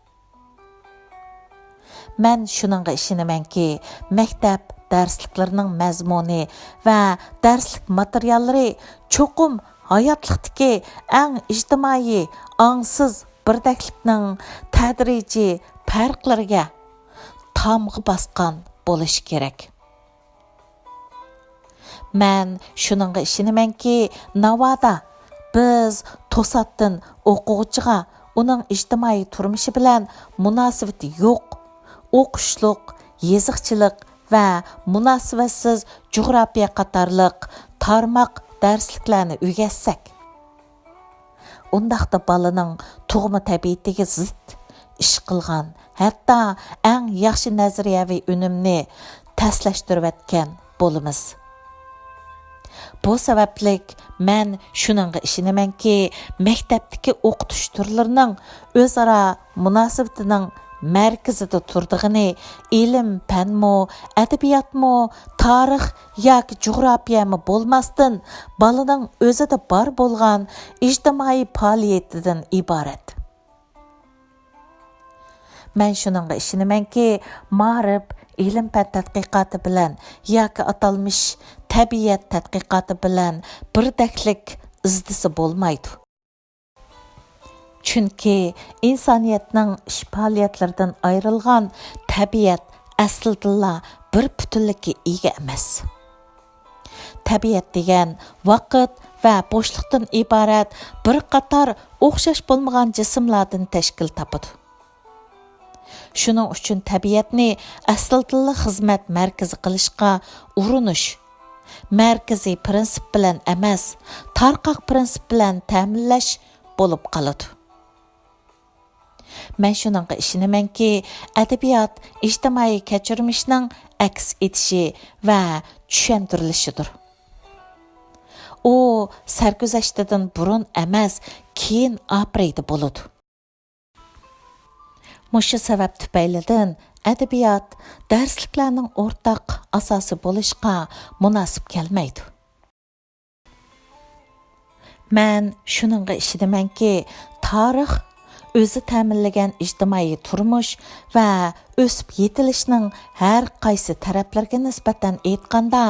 مەن شۇنىڭغا ئىشىنىمەنكى، مەكتەپ دەرسلىكلىرىنىڭ مەزمۇنى ۋە دەرسلىك ماتېرىياللىرى چوقۇم ھاياتلىقتىكى ئەڭ ئىجتىمائىي ئاڭسىز بىردەكلىكنىڭ تەدرىجىي پەرقلىرىگە تامغا باسقان بولۇشى كېرەك. مەن شۇنىڭغا ئىشىنىمەنكى، ناۋادا بىز توساتتىن ئوقۇغۇچىغا ئۇنىڭ ئىجتىمائىي تۇرمۇشى بىلەن مۇناسىۋىتى يوق، ئوقۇشلۇق، يېزىقچىلىق ۋە مۇناسىۋەتسىز جۇغراپىيە قاتارلىق تارماق دەرسلىكلەرنى ئۆگەتسەك، ئۇنداقتا بالىنىڭ تۇغما تەبىئىتىگە زىت ئىش قىلغان، ھەتتا ئەڭ ياخشى نەزەرىيەۋى ئۈنۈمنى تەسلەشتۈرۈۋەتكەن بولىمىز. بۇ سەۋەبلىك مەن شۇنىڭغا ئىشىنىمەنكى، مەكتەپتىكى ئوقۇتۇش تۈرلىرىنىڭ ئۆزئارا مۇناسىۋىتىنىڭ مەركىزىدە تۇرىدىغىنى ئىلىم-پەنمۇ، ئەدەبىياتمۇ، تارىخ ياكى جۇغراپىيەمۇ بولماستىن، بالىنىڭ ئۆزىدە بار بولغان ئىجتىمائىي پائالىيىتىدىن ئىبارەت. مەن شۇنىڭغا ئىشىنىمەنكى، مائارىپ ئىلىم-پەن تەتقىقاتى بىلەن ياكى ئاتالمىش تەبىئەت تەتقىقاتى بىلەن بىردەكلىك ئىزدىسە بولمايدۇ. چۈنكى ئىنسانىيەتنىڭ ئىش پائالىيەتلىرىدىن ئايرىلغان تەبىئەت ئەسلىدىنلا بىر پۈتۈنلۈككە ئىگە ئەمەس. تەبىئەت دېگەن ۋاقىت ۋە بوشلۇقتىن ئىبارەت بىر قاتار ئوخشاش بولمىغان جىسىملاردىن تەشكىل تاپىدۇ. شۇنىڭ ئۈچۈن تەبىئەتنى ئەسلىدىنلا خىزمەت مەركىزى قىلىشقا ئۇرۇنۇش، مەركىزىي پىرىنسىپ بىلەن ئەمەس، تارقاق پىرىنسىپ بىلەن تەمىنلەش بولۇپ قالىدۇ. مەن شۇنىڭغا ئىشىنىمەنكى، ئەدەبىيات ئىجتىمائىي كەچۈرمىشنىڭ ئەكس ئېتىشى ۋە چۈشەندۈرۈلۈشىدۇر. ئۇ سەرگۈزەشتىدىن بۇرۇن ئەمەس، كېيىن ئاپىرىدە بولىدۇ. مۇشۇ سەۋەب تۈپەيلىدىن ئەدەبىيات دەرسلىكلەرنىڭ ئورتاق ئاساسى بولۇشقا مۇناسىپ كەلمەيدۇ. مەن شۇنىڭغا ئىشىنىمەنكى، تارىخ ئۆزى تەمىنلىگەن ئىجتىمائىي تۇرمۇش ۋە ئۆسۈپ يېتىلىشنىڭ ھەر قايسى تەرەپلىرىگە نىسبەتەن ئېيتقاندا،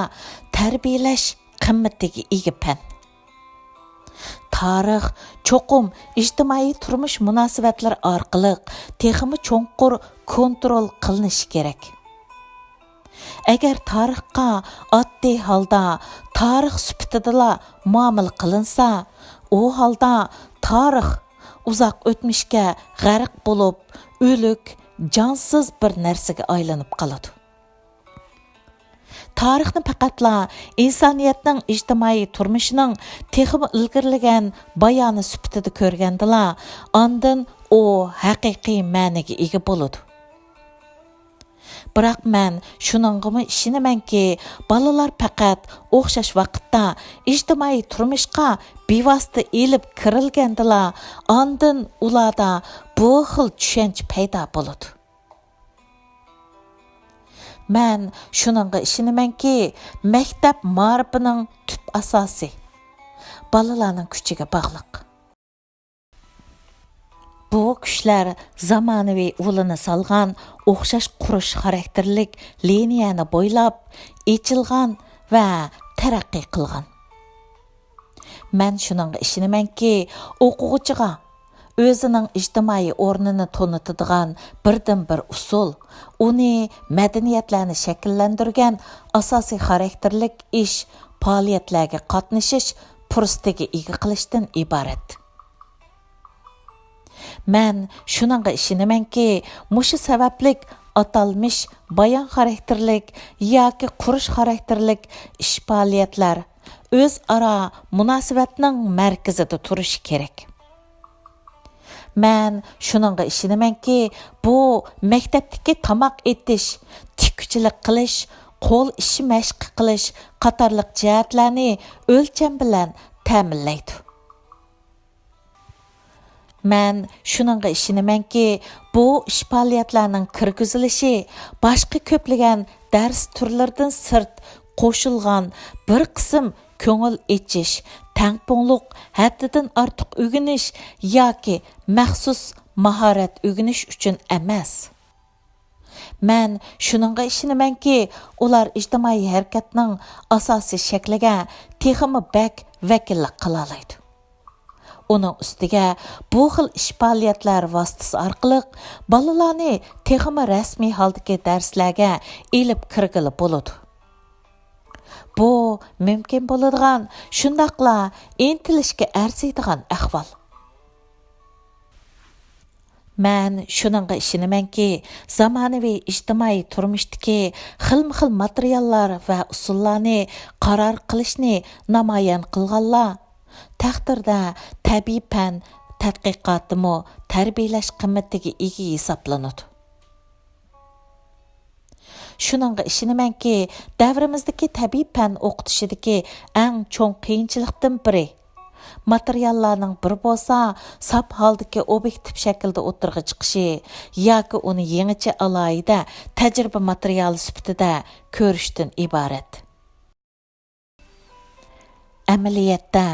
تەربىيەلەش قىممىتىگە ئىگە پەن. تارىخ چوقۇم ئىجتىمائىي تۇرمۇش مۇناسىۋەتلىرى ئارقىلىق تېخىمۇ چوڭقۇر كونترول قىلىنىشى كېرەك. ئەگەر تارىخقا ئاددىي ھالدا تارىخ سۈپىتىدىلا مۇئامىلە قىلىنسا، ئۇ ھالدا تارىخ ئۇزاق ئۆتمۈشكە غەرق بولۇپ، ئۆلۈك، جانسىز بىر نەرسىگە ئايلىنىپ قالىدۇ. تارىخنى پەقەتلا ئىنسانىيەتنىڭ ئىجتىمائىي تۇرمۇشىنىڭ تېخىمۇ ئىلگىرىلىگەن بايانى سۈپىتىدە كۆرگەندىلا، ئاندىن ئۇ ھەقىقىي مەنىگە ئىگە بولىدۇ. بىراق مەن شۇنىڭغىمۇ ئىشىنىمەنكى، بالىلار پەقەت ئوخشاش ۋاقىتتا ئىجتىمائىي تۇرمۇشقا بىۋاسىتە ئېلىپ كىرىلگەندىلا، ئاندىن ئۇلاردا بۇ خىل چۈشەنچە پەيدا بولىدۇ. مەن شۇنىڭغا ئىشىنىمەنكى، مەكتەپ مائارىپىنىڭ تۈپ ئاساسى بالىلارنىڭ كۈچىگە باغلىق. بۇ كۈچلەر زامانىۋى ئۇلىنى سالغان ئوخشاش قۇرۇش خاراكتېرلىك لىنىيەنى بويلاپ ئېچىلغان ۋە تەرەققىي قىلغان. مەن شۇنىڭغا ئىشىنىمەنكى، ئوقۇغۇچىغا ئۆزىنىڭ ئىجتىمائىي ئورنىنى تونۇتىدىغان بىردىنبىر ئۇسۇل، ئۇنى مەدەنىيەتلەرنى شەكىللەندۈرگەن ئاساسىي خاراكتېرلىك ئىش، پائالىيەتلەرگە قاتنىشىش پۇرسىتىگە ئىگە قىلىشتىن ئىبارەت. مەن شۇنىڭغا ئىشىنىمەنكى، مۇشۇ سەۋەبلىك ئاتالمىش بايان خاراكتېرلىك ياكى قۇرۇش خاراكتېرلىك ئىش، پائالىيەتلەر ئۆزئارا مۇناسىۋەتنىڭ مەركىزىدە تۇرۇشى كېرەك. مەن شۇنىڭغا ئىشىنىمەنكى، بۇ مەكتەپتىكى تاماق ئېتىش، تىككۈچىلىك قىلىش، قول ئىشى مەشقى قىلىش قاتارلىق جەھەتلەرنى ئۆلچەم بىلەن تەمىنلەيدۇ. مەن شۇنىڭغا ئىشىنىمەنكى، بۇ ئىش، پائالىيەتلەرنىڭ كىرگۈزۈلۈشى باشقا كۆپلىگەن دەرس تۈرلىرىدىن سىرت قوشۇلغان بىر قىسىم كۆڭۈل ئېچىش، تەڭپۇڭلۇق، ھەددىدىن ئارتۇق ئۆگىنىش ياكى مەخسۇس ماھارەت ئۆگىنىش ئۈچۈن ئەمەس. مەن شۇنىڭغا ئىشىنىمەنكى، ئۇلار ئىجتىمائىي ھەرىكەتنىڭ ئاساسىي شەكلىگە تېخىمۇ بەك ۋەكىللىك قىلالايدۇ. ئۇنىڭ ئۈستىگە بۇ خىل ئىش، پائالىيەتلەر ۋاسىتىسى ئارقىلىق بالىلارنى تېخىمۇ رەسمىي ھالدىكى دەرسلەرگە ئېلىپ كىرگىلى بولىدۇ. بۇ مۇمكىن بولىدىغان، شۇنداقلا ئىنتىلىشكە ئەرزىيدىغان ئەھۋال. مەن شۇنىڭغا ئىشىنىمەنكى، زامانىۋى ئىجتىمائىي تۇرمۇشتىكى خىلمۇ خىل ماتېرىياللار ۋە ئۇسۇللارنى قارار قىلىشنى نامايان قىلغانلار تەقدىردە تەبىئىي پەن تەتقىقاتىمۇ تەربىيەلەش قىممىتىگە ئىگە ھېسابلىنىدۇ. شۇنىڭغا ئىشىنىمەنكى، دەۋرىمىزدىكى تەبىئىي پەن ئوقۇتۇشىدىكى ئەڭ چوڭ قىيىنچىلىقتىن بىرى، ماتېرىياللارنىڭ بىر بولسا ساپ ھالدىكى ئوبيېكتىپ شەكىلدە ئوتتۇرىغا چىقىشى ياكى ئۇنى يېڭىچە ئالاھىدە تەجرىبە ماتېرىيالى سۈپىتىدە كۆرۈشتىن ئىبارەت. ئەمەلىيەتتە،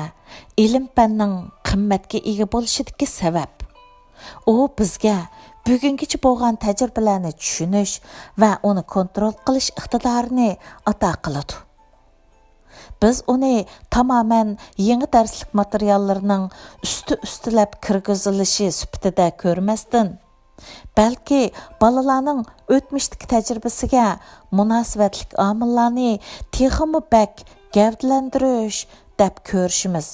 ئىلىم-پەننىڭ قىممەتكە ئىگە بولۇشىدىكى سەۋەب، ئۇ بىزگە بۈگۈنگىچە بولغان تەجرىبىلەرنى چۈشىنىش ۋە ئۇنى كونترول قىلىش ئىقتىدارىنى ئاتا قىلىدۇ. بىز ئۇنى تامامەن يېڭى دەرسلىك ماتېرىياللىرىنىڭ ئۈستى-ئۈستىلەپ كىرگۈزۈلۈشى سۈپىتىدە كۆرمەستىن، بەلكى بالىلارنىڭ ئۆتمۈشتىكى تەجرىبىسىگە مۇناسىۋەتلىك ئامىللارنى تېخىمۇ بەك گەۋدىلەندۈرۈش دەپ كۆرۈشىمىز.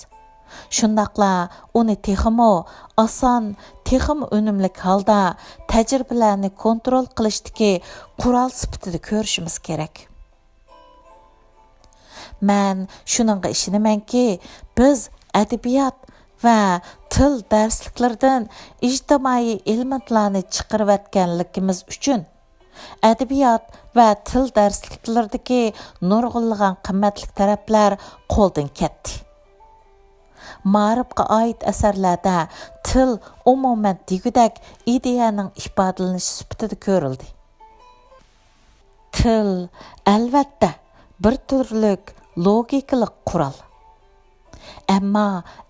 شۇنداقلا ئۇنى تېخىمۇ ئاسان، تېخىمۇ ئۈنۈملۈك ھالدا تەجرىبىلەرنى كونترول قىلىشتىكى قورال سۈپىتىدە كۆرۈشىمىز كېرەك. مەن شۇنىڭغا ئىشىنىمەنكى، بىز ئەدەبىيات ۋە تىل دەرسلىكلىرىدىن ئىجتىمائىي ئېلېمېنتلارنى چىقىرىۋەتكەنلىكىمىز ئۈچۈن، ئەدەبىيات ۋە تىل دەرسلىكلىرىدىكى نۇرغۇنلىغان قىممەتلىك تەرەپلەر قولدىن كەتتى. مائارىپقا ئائىت ئەسەرلەردە تىل ئومۇمەن دېگۈدەك ئىدىيەنىڭ ئىپادىلىنىشى سۈپىتىدە كۆرۈلدى. تىل، ئەلۋەتتە، بىر تۈرلۈك لوگىكىلىق قورال. ئەمما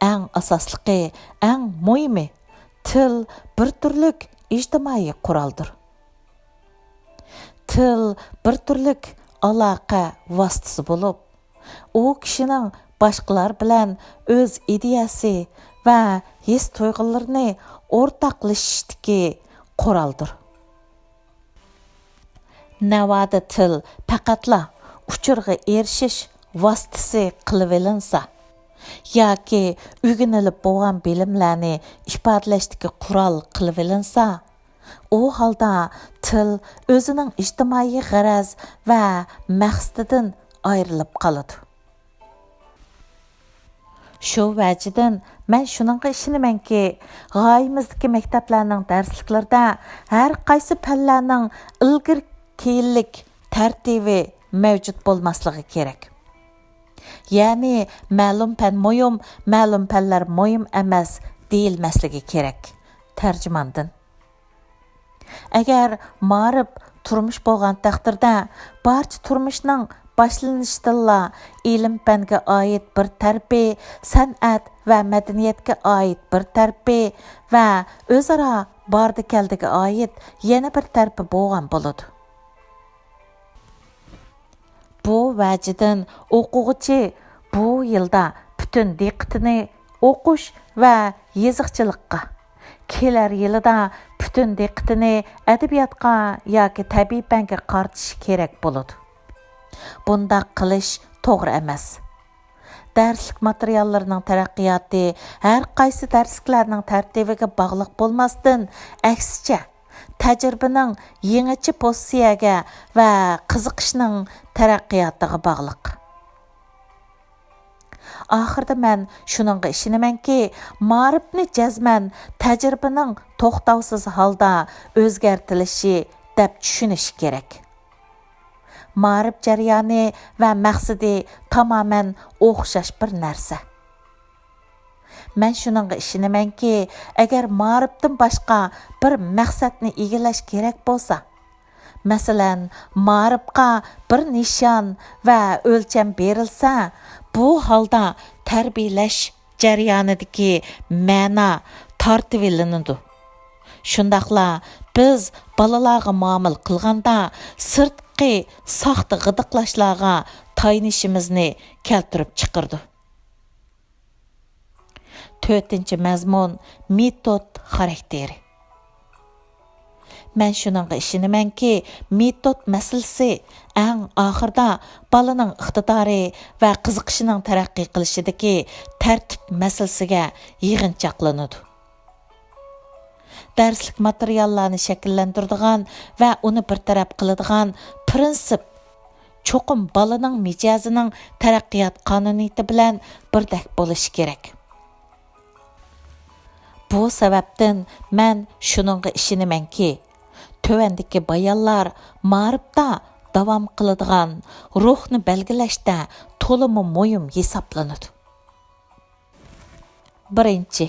ئەڭ ئاساسلىقى، ئەڭ مۇھىمى، تىل بىر تۈرلۈك ئىجتىمائىي قورالدۇر. تىل بىر تۈرلۈك ئالاقە ۋاسىتىسى بولۇپ، ئۇ كىشىنىڭ باشقىلار بىلەن ئۆز ئىدىيەسى ۋە ھېس-تۇيغۇلىرىنى ئورتاقلىشىشتىكى قورالدۇر. ناۋادا تىل پەقەتلا ئۇچۇرغا ئېرىشىش ۋاسىتىسى قىلىۋېلىنسا ياكى ئۆگىنىلىپ بولغان بىلىملەرنى ئىپادىلەشتىكى قورال قىلىۋېلىنسا، ئۇ ھالدا تىل ئۆزىنىڭ ئىجتىمائىي غەرەز ۋە مەقسىتىدىن ئايرىلىپ قالىدۇ. شۇ ۋەجىدىن مەن شۇنىڭغا ئىشىنىمەنكى، غايىمىزدىكى مەكتەپلەرنىڭ دەرسلىكلىرىدە ھەر قايسى پەنلەرنىڭ ئىلگىرى كېيىنلىك تەرتىپى مەۋجۇت بولماسلىقى كېرەك. يەنى مەلۇم پەن مۇھىم، مەلۇم پەنلەر مۇھىم ئەمەس دېيىلمەسلىكى كېرەك. تەرجىماندىن. ئەگەر مائارىپ تۇرمۇش بولغان تەقدىردە، بارچە تۇرمۇشنىڭ باشلىنىشىدىنلا ئىلىم-پەنگە ئائىت بىر تەرىپى، سەنئەت ۋە مەدەنىيەتكە ئائىت بىر تەرىپى ۋە ئۆزئارا باردى-كەلدىگە ئائىت يەنە بىر تەرىپى بولغان بولىدۇ. بۇ ۋەجىدىن ئوقۇغۇچى بۇ يىلدا پۈتۈن دىققىتىنى ئوقۇش ۋە يېزىقچىلىققا، كېلەر يىلىدا پۈتۈن دىققىتىنى ئەدەبىياتقا ياكى تەبىئىي پەنگە قارىتىشى كېرەك بولىدۇ. بۇنداق قىلىش توغرا ئەمەس. دەرسلىك ماتېرىياللىرىنىڭ تەرەققىياتى ھەر قايسى دەرسلىكلەرنىڭ تەرتىپىگە باغلىق بولماستىن، ئەكسىچە، تەجرىبىنىڭ يېڭىچە پوزىتسىيەگە ۋە قىزىقىشنىڭ تەرەققىياتىغا باغلىق. ئاخىرىدا مەن شۇنىڭغا ئىشىنىمەنكى، مائارىپنى جەزمەن تەجرىبىنىڭ توختاۋسىز ھالدا ئۆزگەرتىلىشى دەپ چۈشىنىش كېرەك. مائارىپ جەريانى ۋە مەقسىتى تامامەن ئوخشاش بىر نەرسە. مەن شۇنىڭغا ئىشىنىمەنكى، ئەگەر مائارىپتىن باشقا بىر مەقسەتنى ئىگىلەش كېرەك بولسا، مەسىلەن، مائارىپقا بىر نىشان ۋە ئۆلچەم بېرىلسە، بۇ ھالدا تەربىيەلەش جەريانىدىكى مەنا تارتىۋېلىنىدۇ. شۇنداقلا بىز بالىلارغا مۇئامىلە قىلغاندا سىرتقى ساختا غىدىقلاشلارغا تايىنىشىمىزنى كەلتۈرۈپ چىقىرىدۇ. تۆتىنچى مەزمۇن، مېتود خاراكتېرى. مەن شۇنىڭغا ئىشىنىمەنكى، مېتود مەسىلىسى ئەڭ ئاخىرىدا بالىنىڭ ئىقتىدارى ۋە قىزىقىشىنىڭ تەرەققىي قىلىشىدىكى تەرتىپ مەسىلىسىگە يىغىنچاقلىنىدۇ. دەرسلىك ماتېرىياللارنى شەكىللەندۈرىدىغان ۋە ئۇنى بىر تەرەپ قىلىدىغان پىرىنسىپ چوقۇم بالىنىڭ مىجەزىنىڭ تەرەققىيات قانۇنىيىتى بىلەن بىردەك بولۇشى كېرەك. بۇ سەۋەبتىن مەن شۇنىڭغا ئىشىنىمەنكى، تۆۋەندىكى بايانلار مائارىپتا داۋام قىلىدىغان روھنى بەلگىلەشتە تولىمۇ مۇھىم ھېسابلىنىدۇ. بىرىنچى،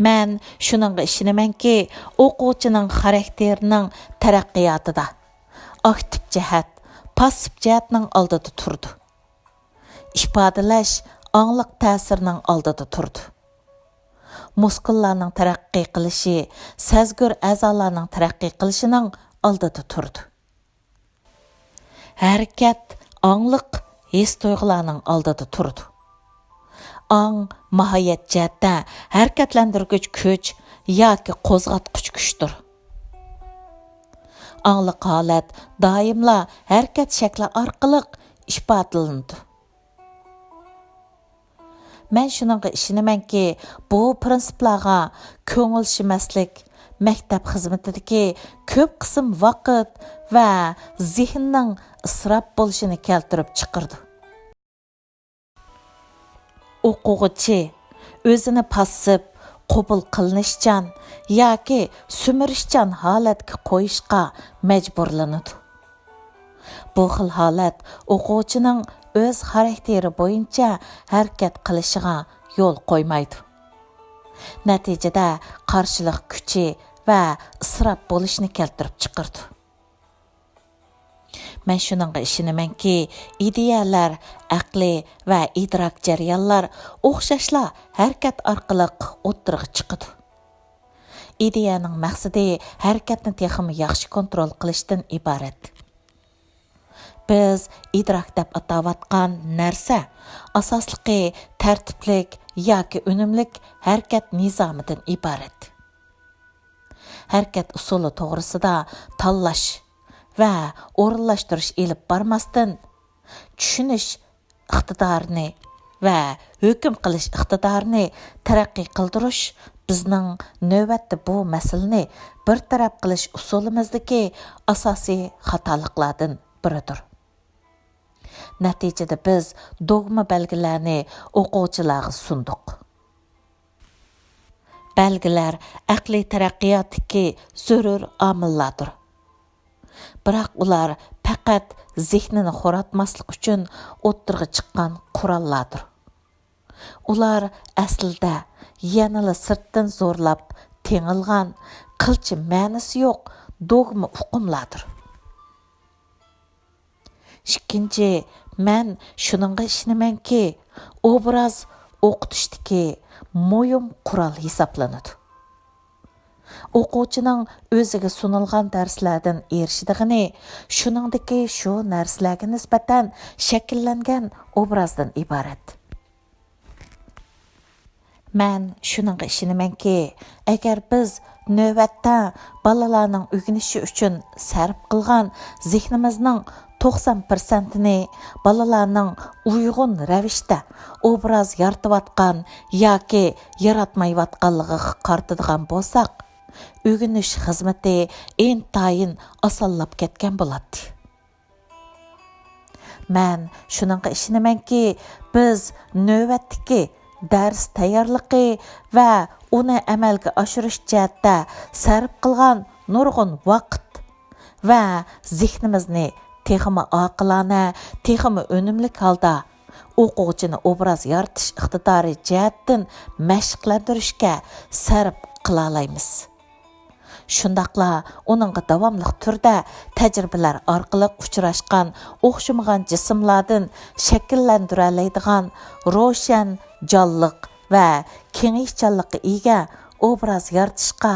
مەن شۇنىڭغا ئىشىنىمەنكى، ئوقۇغۇچىنىڭ خاراكتېرىنىڭ تەرەققىياتىدا ئاكتىپ جەھەت پاسسىپ جەھەتنىڭ ئالدىدا تۇرىدۇ. ئىپادىلەش ئاڭلىق تەسىرنىڭ ئالدىدا تۇرىدۇ. مۇسكۇللارنىڭ تەرەققىي قىلىشى سەزگۈر ئەزالارنىڭ تەرەققىي قىلىشىنىڭ ئالدىدا تۇرىدۇ. ھەرىكەت ئاڭلىق ھېس-تۇيغۇلارنىڭ ئالدىدا تۇرىدۇ. ئاڭ ماھىيەت جەھەتتە ھەرىكەتلەندۈرگۈچ كۈچ ياكى قوزغاتقۇچ كۈچتۇر. ئاڭلىق ھالەت دائىملا ھەرىكەت شەكلى ئارقىلىق ئىپادىلىنىدۇ. مەن شۇنىڭغا ئىشىنىمەنكى، بۇ پىرىنسىپلارغا كۆڭۈل چۈشمەسلىك مەكتەپ خىزمىتىدىكى كۆپ قىسىم ۋاقىت ۋە زېھىننىڭ ئىسراپ بولۇشىنى كەلتۈرۈپ چىقىرىدۇ. ئوقۇغۇچى ئۆزىنى پاسسىپ، قوبۇل قىلىنىشچان ياكى سۈمۈرۈشچان ھالەتكە قويۇشقا مەجبۇرلىنىدۇ. بۇ خىل ھالەت ئوقۇغۇچىنىڭ ئۆز خاراكتېرى بويىچە ھەرىكەت قىلىشىغا يول قويمايدۇ. نەتىجىدە قارشىلىق كۈچى ۋە ئىسراپ بولۇشنى كەلتۈرۈپ چىقىرىدۇ. مەن شۇنىڭغا ئىشىنىمەنكى، ئىدىيەلەر، ئەقلىي ۋە ئىدراك جەريانلار ئوخشاشلا ھەرىكەت ئارقىلىق ئوتتۇرىغا چىقىدۇ. ئىدىيەنىڭ مەقسىتى ھەرىكەتنى تېخىمۇ ياخشى كونترول قىلىشتىن ئىبارەت. بىز ئىدراك دەپ ئاتاۋاتقان نەرسە ئاساسلىقى تەرتىپلىك ياكى ئۈنۈملۈك ھەرىكەت نىزامىدىن ئىبارەت. ھەرىكەت ئۇسۇلى توغرىسىدا تاللاش ۋە ئورۇنلاشتۇرۇش ئېلىپ بارماستىن، چۈشىنىش ئىقتىدارىنى ۋە ھۆكۈم قىلىش ئىقتىدارىنى تەرەققىي قىلدۇرۇش بىزنىڭ نۆۋەتتە بۇ مەسىلىنى بىر تەرەپ قىلىش ئۇسۇلىمىزدىكى ئاساسىي خاتالىقلاردىن بىرىدۇر. نەتىجىدە بىز دوگما بەلگىلەرنى ئوقۇغۇچىلارغا سۇندۇق. بەلگىلەر ئەقلىي تەرەققىياتتىكى زۆرۈر ئامىللاردۇر. بىراق ئۇلار پەقەت زېھنىنى خوراتماسلىق ئۈچۈن ئوتتۇرىغا چىققان قوراللاردۇر. ئۇلار ئەسلىدە يەنىلا سىرتتىن زورلاپ تېڭىلغان قىلچە مەنىسى يوق دوگما ئۇقۇملاردۇر. ئىككىنچى، مەن شۇنىڭغا ئىشىنىمەنكى، ئوبراز ئوقۇتۇشتىكى مۇھىم قورال ھېسابلىنىدۇ. ئوقۇغۇچىنىڭ ئۆزىگە سۇنۇلغان دەرسلەردىن ئېرىشىدىغىنى شۇنىڭدىكى شۇ نەرسىلەرگە نىسبەتەن شەكىللەنگەن ئوبرازدىن ئىبارەت. مەن شۇنىڭغا ئىشىنىمەنكى، ئەگەر بىز نۆۋەتتە بالىلارنىڭ ئۆگىنىشى ئۈچۈن سەرپ قىلغان زېھنىمىزنىڭ توقسان پىرسەنتىنى بالىلارنىڭ ئۇيغۇن رەۋىشتە ئوبراز يارىتىۋاتقان ياكى ياراتمايۋاتقانلىقىغا قارىتىدىغان بولساق، ئۆگىنىش خىزمىتى ئىنتايىن ئاسانلاپ كەتكەن بولاتتى. مەن شۇنىڭغا ئىشىنىمەنكى، بىز نۆۋەتتىكى دەرس تەييارلىقى ۋە ئۇنى ئەمەلگە ئاشۇرۇش جەھەتتە سەرپ قىلغان نۇرغۇن ۋاقىت ۋە زېھنىمىزنى تېخىمۇ ئاقىلانە، تېخىمۇ ئۈنۈملۈك ھالدا ئوقۇغۇچىنى ئوبراز يارىتىش ئىقتىدارى جەھەتتىن مەشىقلەندۈرۈشكە سەرپ قىلالايمىز. شۇنداقلا ئۇنىڭغا داۋاملىق تۈردە تەجرىبىلەر ئارقىلىق ئۇچراشقان ئوخشىمىغان جىسىملاردىن شەكىللەندۈرەلەيدىغان روشەن، جانلىق ۋە كېڭىيىشچانلىققا ئىگە ئوبراز يارىتىشقا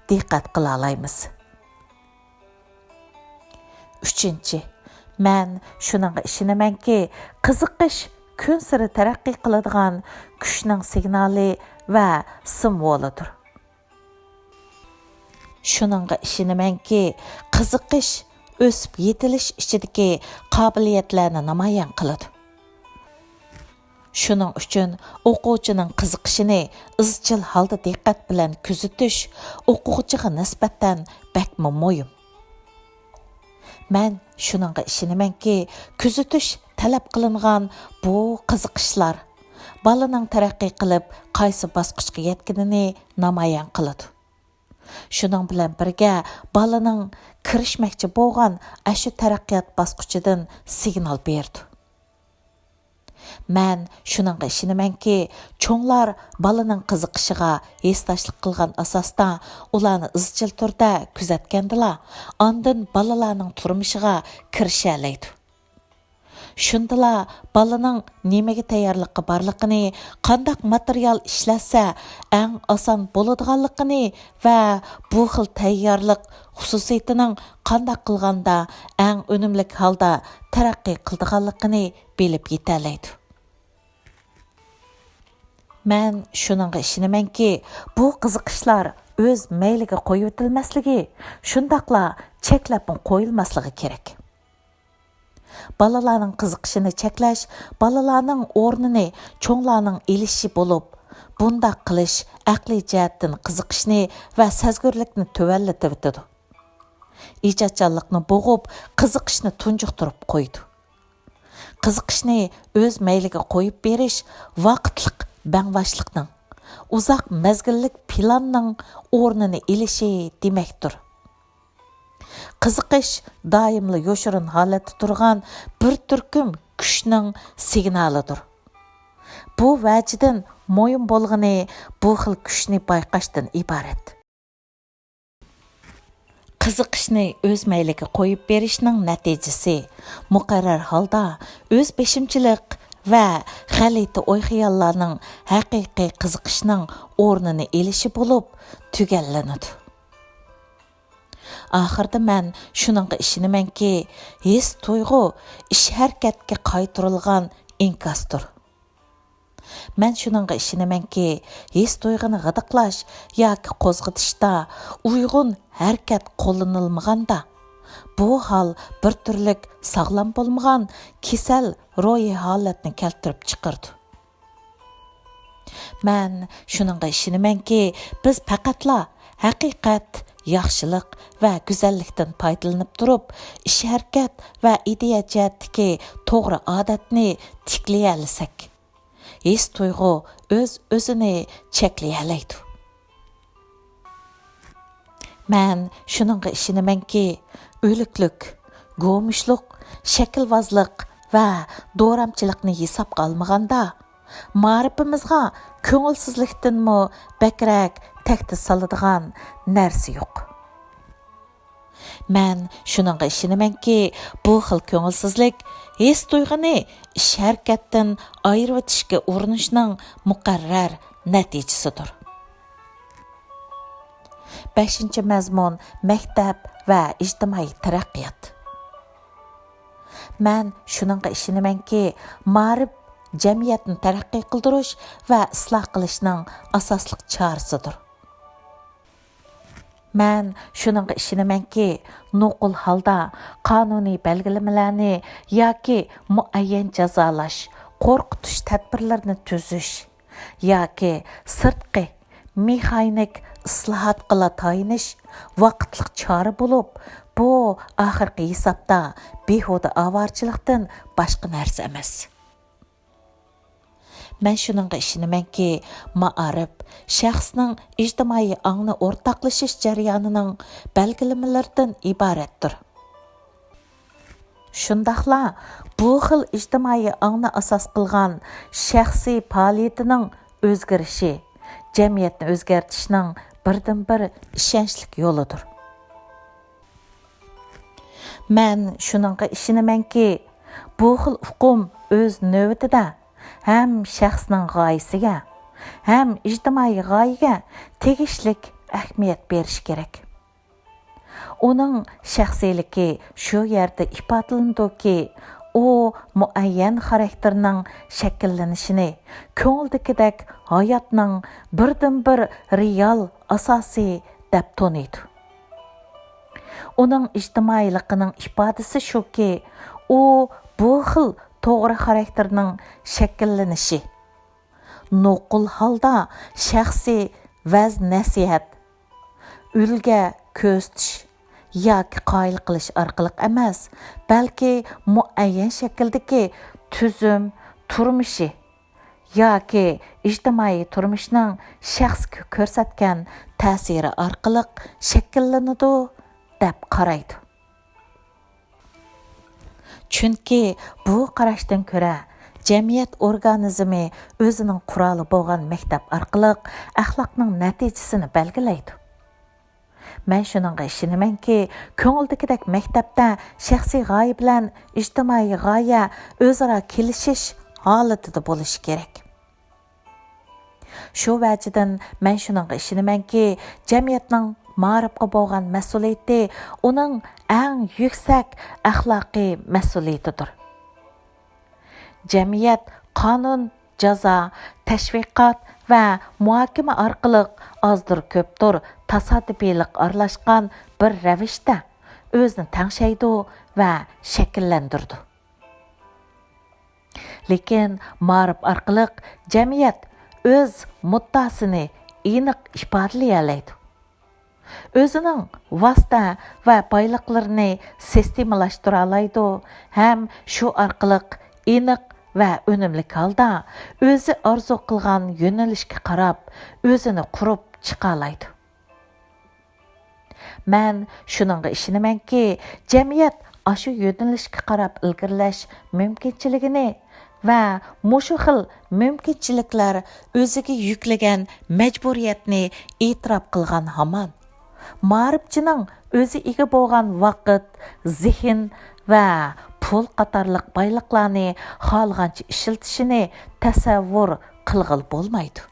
دىققەت قىلالايمىز. ئۈچىنچى، مەن شۇنىڭغا ئىشىنىمەنكى، قىزىقىش كۈنسېرى تەرەققىي قىلىدىغان كۈچنىڭ سىگنالى ۋە سىمۋولىدۇر. شۇنىڭغا ئىشىنىمەنكى، قىزىقىش ئۆسۈپ يېتىلىش ئىچىدىكى قابىلىيەتلەرنى نامايان قىلىدۇ. شۇنىڭ ئۈچۈن ئوقۇغۇچىنىڭ قىزىقىشىنى ئىزچىل ھالدا دىققەت بىلەن كۆزىتىش ئوقۇغۇچىغا نىسبەتەن بەكمۇ مۇھىم. مەن شۇنىڭغا ئىشىنىمەنكى، كۆزىتىش تەلەپ قىلىنغان بۇ قىزىقىشلار بالىنىڭ تەرەققىي قىلىپ قايسى باسقۇچقا يەتكىنىنى نامايان قىلىدۇ. شۇنىڭ بىلەن بىرگە، بالىنىڭ كىرىشمەكچى بولغان ئاشۇ تەرەققىيات باسقۇچىدىن سىگنال بېرىدۇ. مەن شۇنىڭغا ئىشىنىمەنكى، چوڭلار بالىنىڭ قىزىقىشىغا ھېسداشلىق قىلغان ئاساستا ئۇلارنى ئىزچىل تۈردە كۆزەتكەندىلا، ئاندىن بالىلارنىڭ تۇرمۇشىغا كىرىشەلەيدۇ. شۇندىلا بالىنىڭ نېمىگە تەييارلىقى بارلىقىنى، قانداق ماتېرىيال ئىشلەتسە ئەڭ ئاسان بولىدىغانلىقىنى ۋە بۇ خىل تەييارلىق خۇسۇسىيىتىنىڭ قانداق قىلغاندا ئەڭ ئۈنۈملۈك ھالدا تەرەققىي قىلىدىغانلىقىنى بىلىپ يېتەلەيدۇ. مەن شۇنىڭغا ئىشىنىمەنكى، بۇ قىزىقىشلار ئۆز مەيلىگە قويۇۋېتىلمەسلىكى، شۇنداقلا چەكلەپمۇ قويۇلماسلىقى كېرەك. بالىلارنىڭ قىزىقىشىنى چەكلەش بالىلارنىڭ ئورنىنى چوڭلارنىڭ ئېلىشى بولۇپ، بۇنداق قىلىش ئەقلىي جەھەتتىن قىزىقىشنى ۋە سەزگۈرلۈكنى تۆۋەنلىتىۋېتىدۇ. ئىجادچانلىقنى بوغۇپ، قىزىقىشنى تۇنجۇقتۇرۇپ قويىدۇ. قىزىقىشنى ئۆز مەيلىگە قويۇپ بېرىش ۋاقىتلىق بەڭباشلىقنىڭ، ئۇزاق مەزگىللىك پىلاننىڭ ئورنىنى ئېلىشى دېمەكتۇر. قىزىقىش دائىملا يوشۇرۇن ھالەتتە تۇرغان بىر تۈركۈم كۈچنىڭ سىگنالىدۇر. بۇ ۋەجىدىن مۇھىم بولغىنى بۇ خىل كۈچنى بايقاشتىن ئىبارەت. قىزىقىشنى ئۆز مەيلىگە قويۇپ بېرىشنىڭ نەتىجىسى مۇقەررەر ھالدا ئۆز بېشىمچىلىق ۋە غەلىتە ئوي-خىياللارنىڭ ھەقىقىي قىزىقىشنىڭ ئورنىنى ئېلىشى بولۇپ تۈگەللىنىدۇ. ئاخىرىدا مەن شۇنىڭغا ئىشىنىمەنكى، ھېس-تۇيغۇ ئىش-ھەرىكەتكە قايتۇرۇلغان ئىنكاستۇر. مەن شۇنىڭغا ئىشىنىمەنكى، ھېس-تۇيغۇنى غىدىقلاش ياكى قوزغىتىشتا ئۇيغۇن ھەرىكەت قوللىنىلمىغاندا، بۇ ھال بىر تۈرلۈك ساغلام بولمىغان كېسەل روھىي ھالەتنى كەلتۈرۈپ چىقىرىدۇ. مەن شۇنىڭغا ئىشىنىمەنكى، بىز پەقەتلا ھەقىقەت، ياخشىلىق ۋە گۈزەللىكتىن پايدىلىنىپ تۇرۇپ، ئىش-ھەرىكەت ۋە ئىدىيە جەھەتتىكى توغرا ئادەتنى تىكلىيەلىسەك، ھېس-تۇيغۇ ئۆز-ئۆزىنى چەكلىيەلەيدۇ. مەن شۇنىڭغا ئىشىنىمەنكى، ئۆلۈكلۈك، گومۇشلۇق، شەكىلۋازلىق ۋە دورامچىلىقنى ھېسابقا ئالمىغاندا، مائارىپىمىزغا كۆڭۈلسىزلىكتىنمۇ بەكرەك تەھدىت سالىدىغان نەرسە يوق. مەن شۇنىڭغا ئىشىنىمەنكى، بۇ خىل كۆڭۈلسىزلىك ھېس-تۇيغۇنى ئىش-ھەرىكەتتىن ئايرىۋېتىشكە ئۇرۇنۇشنىڭ مۇقەررەر نەتىجىسىدۇر. بەشىنچى مەزمۇن، مەكتەپ ۋە ئىجتىمائىي تەرەققىيات. مەن شۇنىڭغا ئىشىنىمەنكى، مائارىپ جەمئىيەتنى تەرەققىي قىلدۇرۇش ۋە ئىسلاھ قىلىشنىڭ ئاساسلىق چارىسىدۇر. مەن شۇنىڭغا ئىشىنىمەنكى، نوقۇل ھالدا قانۇنىي بەلگىلىمىلەرنى ياكى مۇئەييەن جازالاش، قورقۇتۇش تەدبىرلىرىنى تۈزۈش ياكى سىرتقى مېخانىك ئىسلاھاتقىلا تايىنىش ۋاقىتلىق چارە بولۇپ، بۇ ئاخىرقى ھېسابتا بىھۇدە ئاۋارىچىلىقتىن باشقا نەرسە ئەمەس. مەن شۇنىڭغا ئىشىنىمەنكى، مائارىپ شەخسنىڭ ئىجتىمائىي ئاڭنى ئورتاقلىشىش جەريانىنىڭ بەلگىلىمىلىرىدىن ئىبارەتتۇر. شۇنداقلا بۇ خىل ئىجتىمائىي ئاڭنى ئاساس قىلغان شەخسىي پائالىيىتىنىڭ ئۆزگىرىشى جەمئىيەتنى ئۆزگەرتىشنىڭ بىردىنبىر ئىشەنچلىك يولىدۇر. مەن شۇنىڭغا ئىشىنىمەنكى، بۇ خىل ئۇقۇم ئۆز نۆۋىتىدە ھەم شەخسنىڭ غايىسىگە، ھەم ئىجتىمائىي غايىگە تېگىشلىك ئەھمىيەت بېرىش كېرەك. ئۇنىڭ شەخسىيلىكى شۇ يەردە ئىپادىلىنىدۇكى، ئۇ مۇئەييەن خاراكتېرنىڭ شەكىللىنىشىنى كۆڭۈلدىكىدەك ھاياتنىڭ بىردىنبىر رېئال ئاساسى دەپ تونۇيدۇ. ئۇنىڭ ئىجتىمائىيلىقىنىڭ ئىپادىسى شۇكى، ئۇ بۇ خىل توغرا خاراكتېرنىڭ شەكىللىنىشى، نوقۇل ھالدا شەخسىي ۋەز-نەسىھەت، ئۈلگە كۆرسىتىش ياكى قايىل قىلىش ئارقىلىق ئەمەس، بەلكى مۇئەييەن شەكىلدىكى تۈزۈم تۇرمۇشى ياكى ئىجتىمائىي تۇرمۇشنىڭ شەخسكە كۆرسەتكەن تەسىرى ئارقىلىق شەكىللىنىدۇ، دەپ قارايدۇ. چۈنكى بۇ قاراشتىن كۆرە، جەمئىيەت ئورگانىزمى ئۆزىنىڭ قورالى بولغان مەكتەپ ئارقىلىق ئەخلاقنىڭ نەتىجىسىنى بەلگىلەيدۇ. مەن شۇنىڭغا ئىشىنىمەنكى، كۆڭۈلدىكىدەك مەكتەپتە شەخسىي غايە بىلەن ئىجتىمائىي غايە ئۆزئارا كېلىشىش ھالىتىدە بولۇشى كېرەك. شۇ ۋەجىدىن مەن شۇنىڭغا ئىشىنىمەنكى، جەمئىيەتنىڭ مائارىپقا بولغان مەسئۇلىيىتى ئۇنىڭ ئەڭ يۈكسەك ئەخلاقىي مەسئۇلىيىتىدۇر. جەمئىيەت قانۇن، جازا، تەشۋىقات ۋە مۇھاكىمە ئارقىلىق ئازدۇر-كۆپتۇر تاسادىپىيلىق ئارىلاشقان بىر رەۋىشتە ئۆزىنى تەڭشەيدۇ ۋە شەكىللەندۈرىدۇ. لېكىن مائارىپ ئارقىلىق جەمئىيەت ئۆز مۇددىئاسىنى ئېنىق ئىپادىلىيەلەيدۇ. ئۆزىنىڭ ۋاسىتە ۋە بايلىقلىرىنى سىستېمىلاشتۇرالايدۇ ھەم شۇ ئارقىلىق ئېنىق ۋە ئۈنۈملۈك ھالدا ئۆزى ئارزۇ قىلغان يۆنىلىشكە قاراپ ئۆزىنى قۇرۇپ چىقالايدۇ. مەن شۇنىڭغا ئىشىنىمەنكى، جەمئىيەت ئاشۇ يۆنىلىشكە قاراپ ئىلگىرىلەش مۇمكىنچىلىكىنى ۋە مۇشۇ خىل مۇمكىنچىلىكلەر ئۆزىگە يۈكلىگەن مەجبۇرىيەتنى ئېتىراپ قىلغان ھامان، مائارىپچىنىڭ ئۆزى ئىگە بولغان ۋاقىت، زېھىن ۋە پۇل قاتارلىق بايلىقلارنى خالىغانچە ئىشلىتىشىنى تەسەۋۋۇر قىلغىلى بولمايدۇ.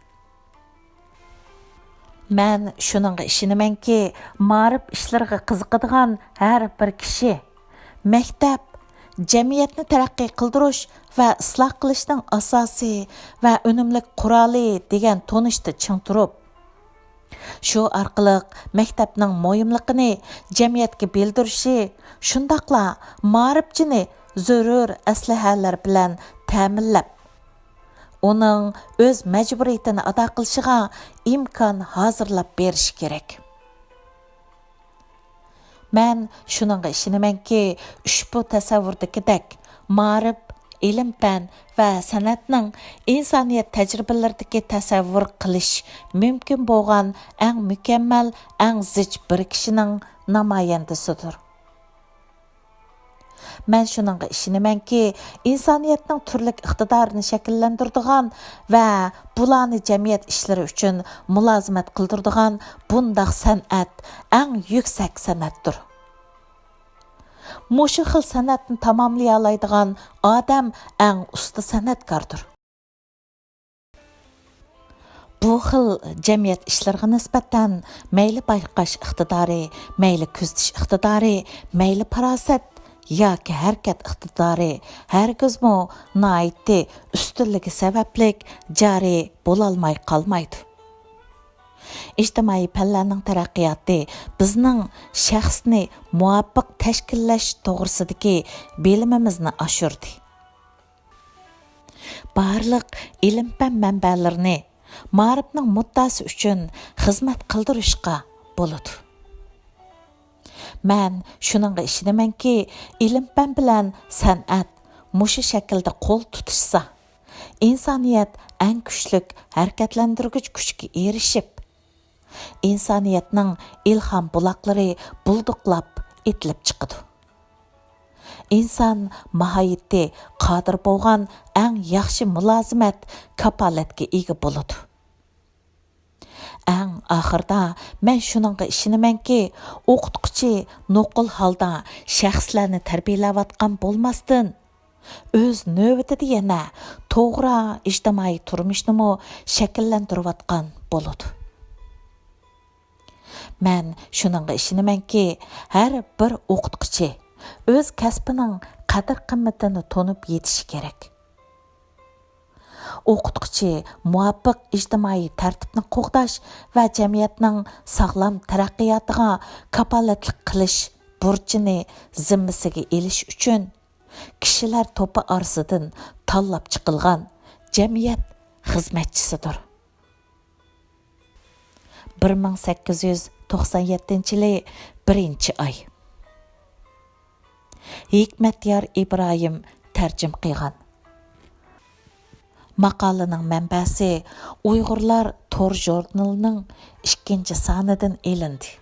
مەن شۇنىڭغا ئىشىنىمەنكى، مائارىپ ئىشلىرىغا قىزىقىدىغان ھەر بىر كىشى مەكتەپ جەمئىيەتنى تەرەققىي قىلدۇرۇش ۋە ئىسلاھ قىلىشنىڭ ئاساسى ۋە ئۈنۈملۈك قورالى دېگەن تونۇشتا چىڭ تۇرۇپ، شۇ ئارقىلىق مەكتەپنىڭ مۇھىملىقىنى جەمئىيەتكە بىلدۈرۈشى، شۇنداقلا مائارىپچىنى زۆرۈر ئەسلىھەلەر بىلەن تەمىنلەپ، ئۇنىڭ ئۆز مەجبۇرىيىتىنى ئادا قىلىشىغا ئىمكان ھازىرلاپ بېرىشى كېرەك. مەن شۇنىڭغا ئىشىنىمەنكى، ئۇشبۇ تەسەۋۋۇردىكىدەك، مائارىپ، ئىلىم-پەن ۋە سەنئەتنىڭ ئىنسانىيەت تەجرىبىلىرىدىكى تەسەۋۋۇر قىلىش مۇمكىن بولغان ئەڭ مۇكەممەل، ئەڭ زىچ بىرىكىشىنىڭ نامايەندىسىدۇر. مەن شۇنىڭغا ئىشىنىمەنكى، ئىنسانىيەتنىڭ تۈرلۈك ئىقتىدارىنى شەكىللەندۈرىدىغان ۋە بۇلارنى جەمئىيەت ئىشلىرى ئۈچۈن مۇلازىمەت قىلدۇرىدىغان بۇنداق سەنئەت ئەڭ يۈكسەك سەنئەتتۇر. مۇشۇ خىل سەنئەتنى تاماملىيالايدىغان ئادەم ئەڭ ئۇستا سەنئەتكاردۇر. بۇ خىل جەمئىيەت ئىشلىرىغا نىسبەتەن مەيلى بايقاش ئىقتىدارى، مەيلى كۆزىتىش ئىقتىدارى، مەيلى پاراسەت ياكى ھەرىكەت ئىقتىدارى ھەرگىزمۇ ناھايىتى ئۈستۈنلۈكى سەۋەبلىك جارى بولالماي قالمايدۇ. ئىجتىمائىي پەنلەرنىڭ تەرەققىياتى بىزنىڭ شەخسنى مۇۋاپىق تەشكىللەش توغرىسىدىكى بىلىمىمىزنى ئاشۇردى. بارلىق ئىلىم-پەن مەنبەلىرىنى مائارىپنىڭ مۇددىئاسى ئۈچۈن خىزمەت قىلدۇرۇشقا بولىدۇ. مەن شۇنىڭغا ئىشىنىمەنكى، ئىلىم-پەن بىلەن سەنئەت مۇشۇ شەكىلدە قول تۇتۇشسا، ئىنسانىيەت ئەڭ كۈچلۈك ھەرىكەتلەندۈرگۈچ كۈچكە ئېرىشىپ، ئىنسانىيەتنىڭ ئىلھام بۇلاقلىرى بۇلدۇقلاپ ئېتىلىپ چىقىدۇ. ئىنسان ماھىيىتى قادىر بولغان ئەڭ ياخشى مۇلازىمەت، كاپالەتكە ئىگە بولىدۇ. ئەڭ ئاخىرىدا مەن شۇنىڭغا ئىشىنىمەنكى، ئوقۇتقۇچى نوقۇل ھالدا شەخسلەرنى تەربىيەلەۋاتقان بولماستىن، ئۆز نۆۋىتىدە يەنە توغرا ئىجتىمائىي تۇرمۇشنىمۇ شەكىللەندۈرۈۋاتقان بولىدۇ. مەن شۇنىڭغا ئىشىنىمەنكى، ھەر بىر ئوقۇتقۇچى ئۆز كەسپىنىڭ قەدىر-قىممىتىنى تونۇپ يېتىشى كېرەك. ئوقۇتقۇچى مۇۋاپىق ئىجتىمائىي تەرتىپنى قوغداش ۋە جەمئىيەتنىڭ ساغلام تەرەققىياتىغا كاپالەتلىك قىلىش بۇرچىنى زىممىسىگە ئېلىش ئۈچۈن، كىشىلەر توپى ئارىسىدىن تاللاپ چىقىلغان جەمئىيەت خىزمەتچىسىدۇر. بىر مىڭ سەككىز يۈز توقسان يەتتىنچى يىلى بىرىنچى ئاي. ھېكمەتيار ئىبراھىم تەرجىمە قىلغان. ماقالىنىڭ مەنبەسى ئۇيغۇرلار تور ژۇرنىلىنىڭ ئىككىنچى سانىدىن ئېلىندى.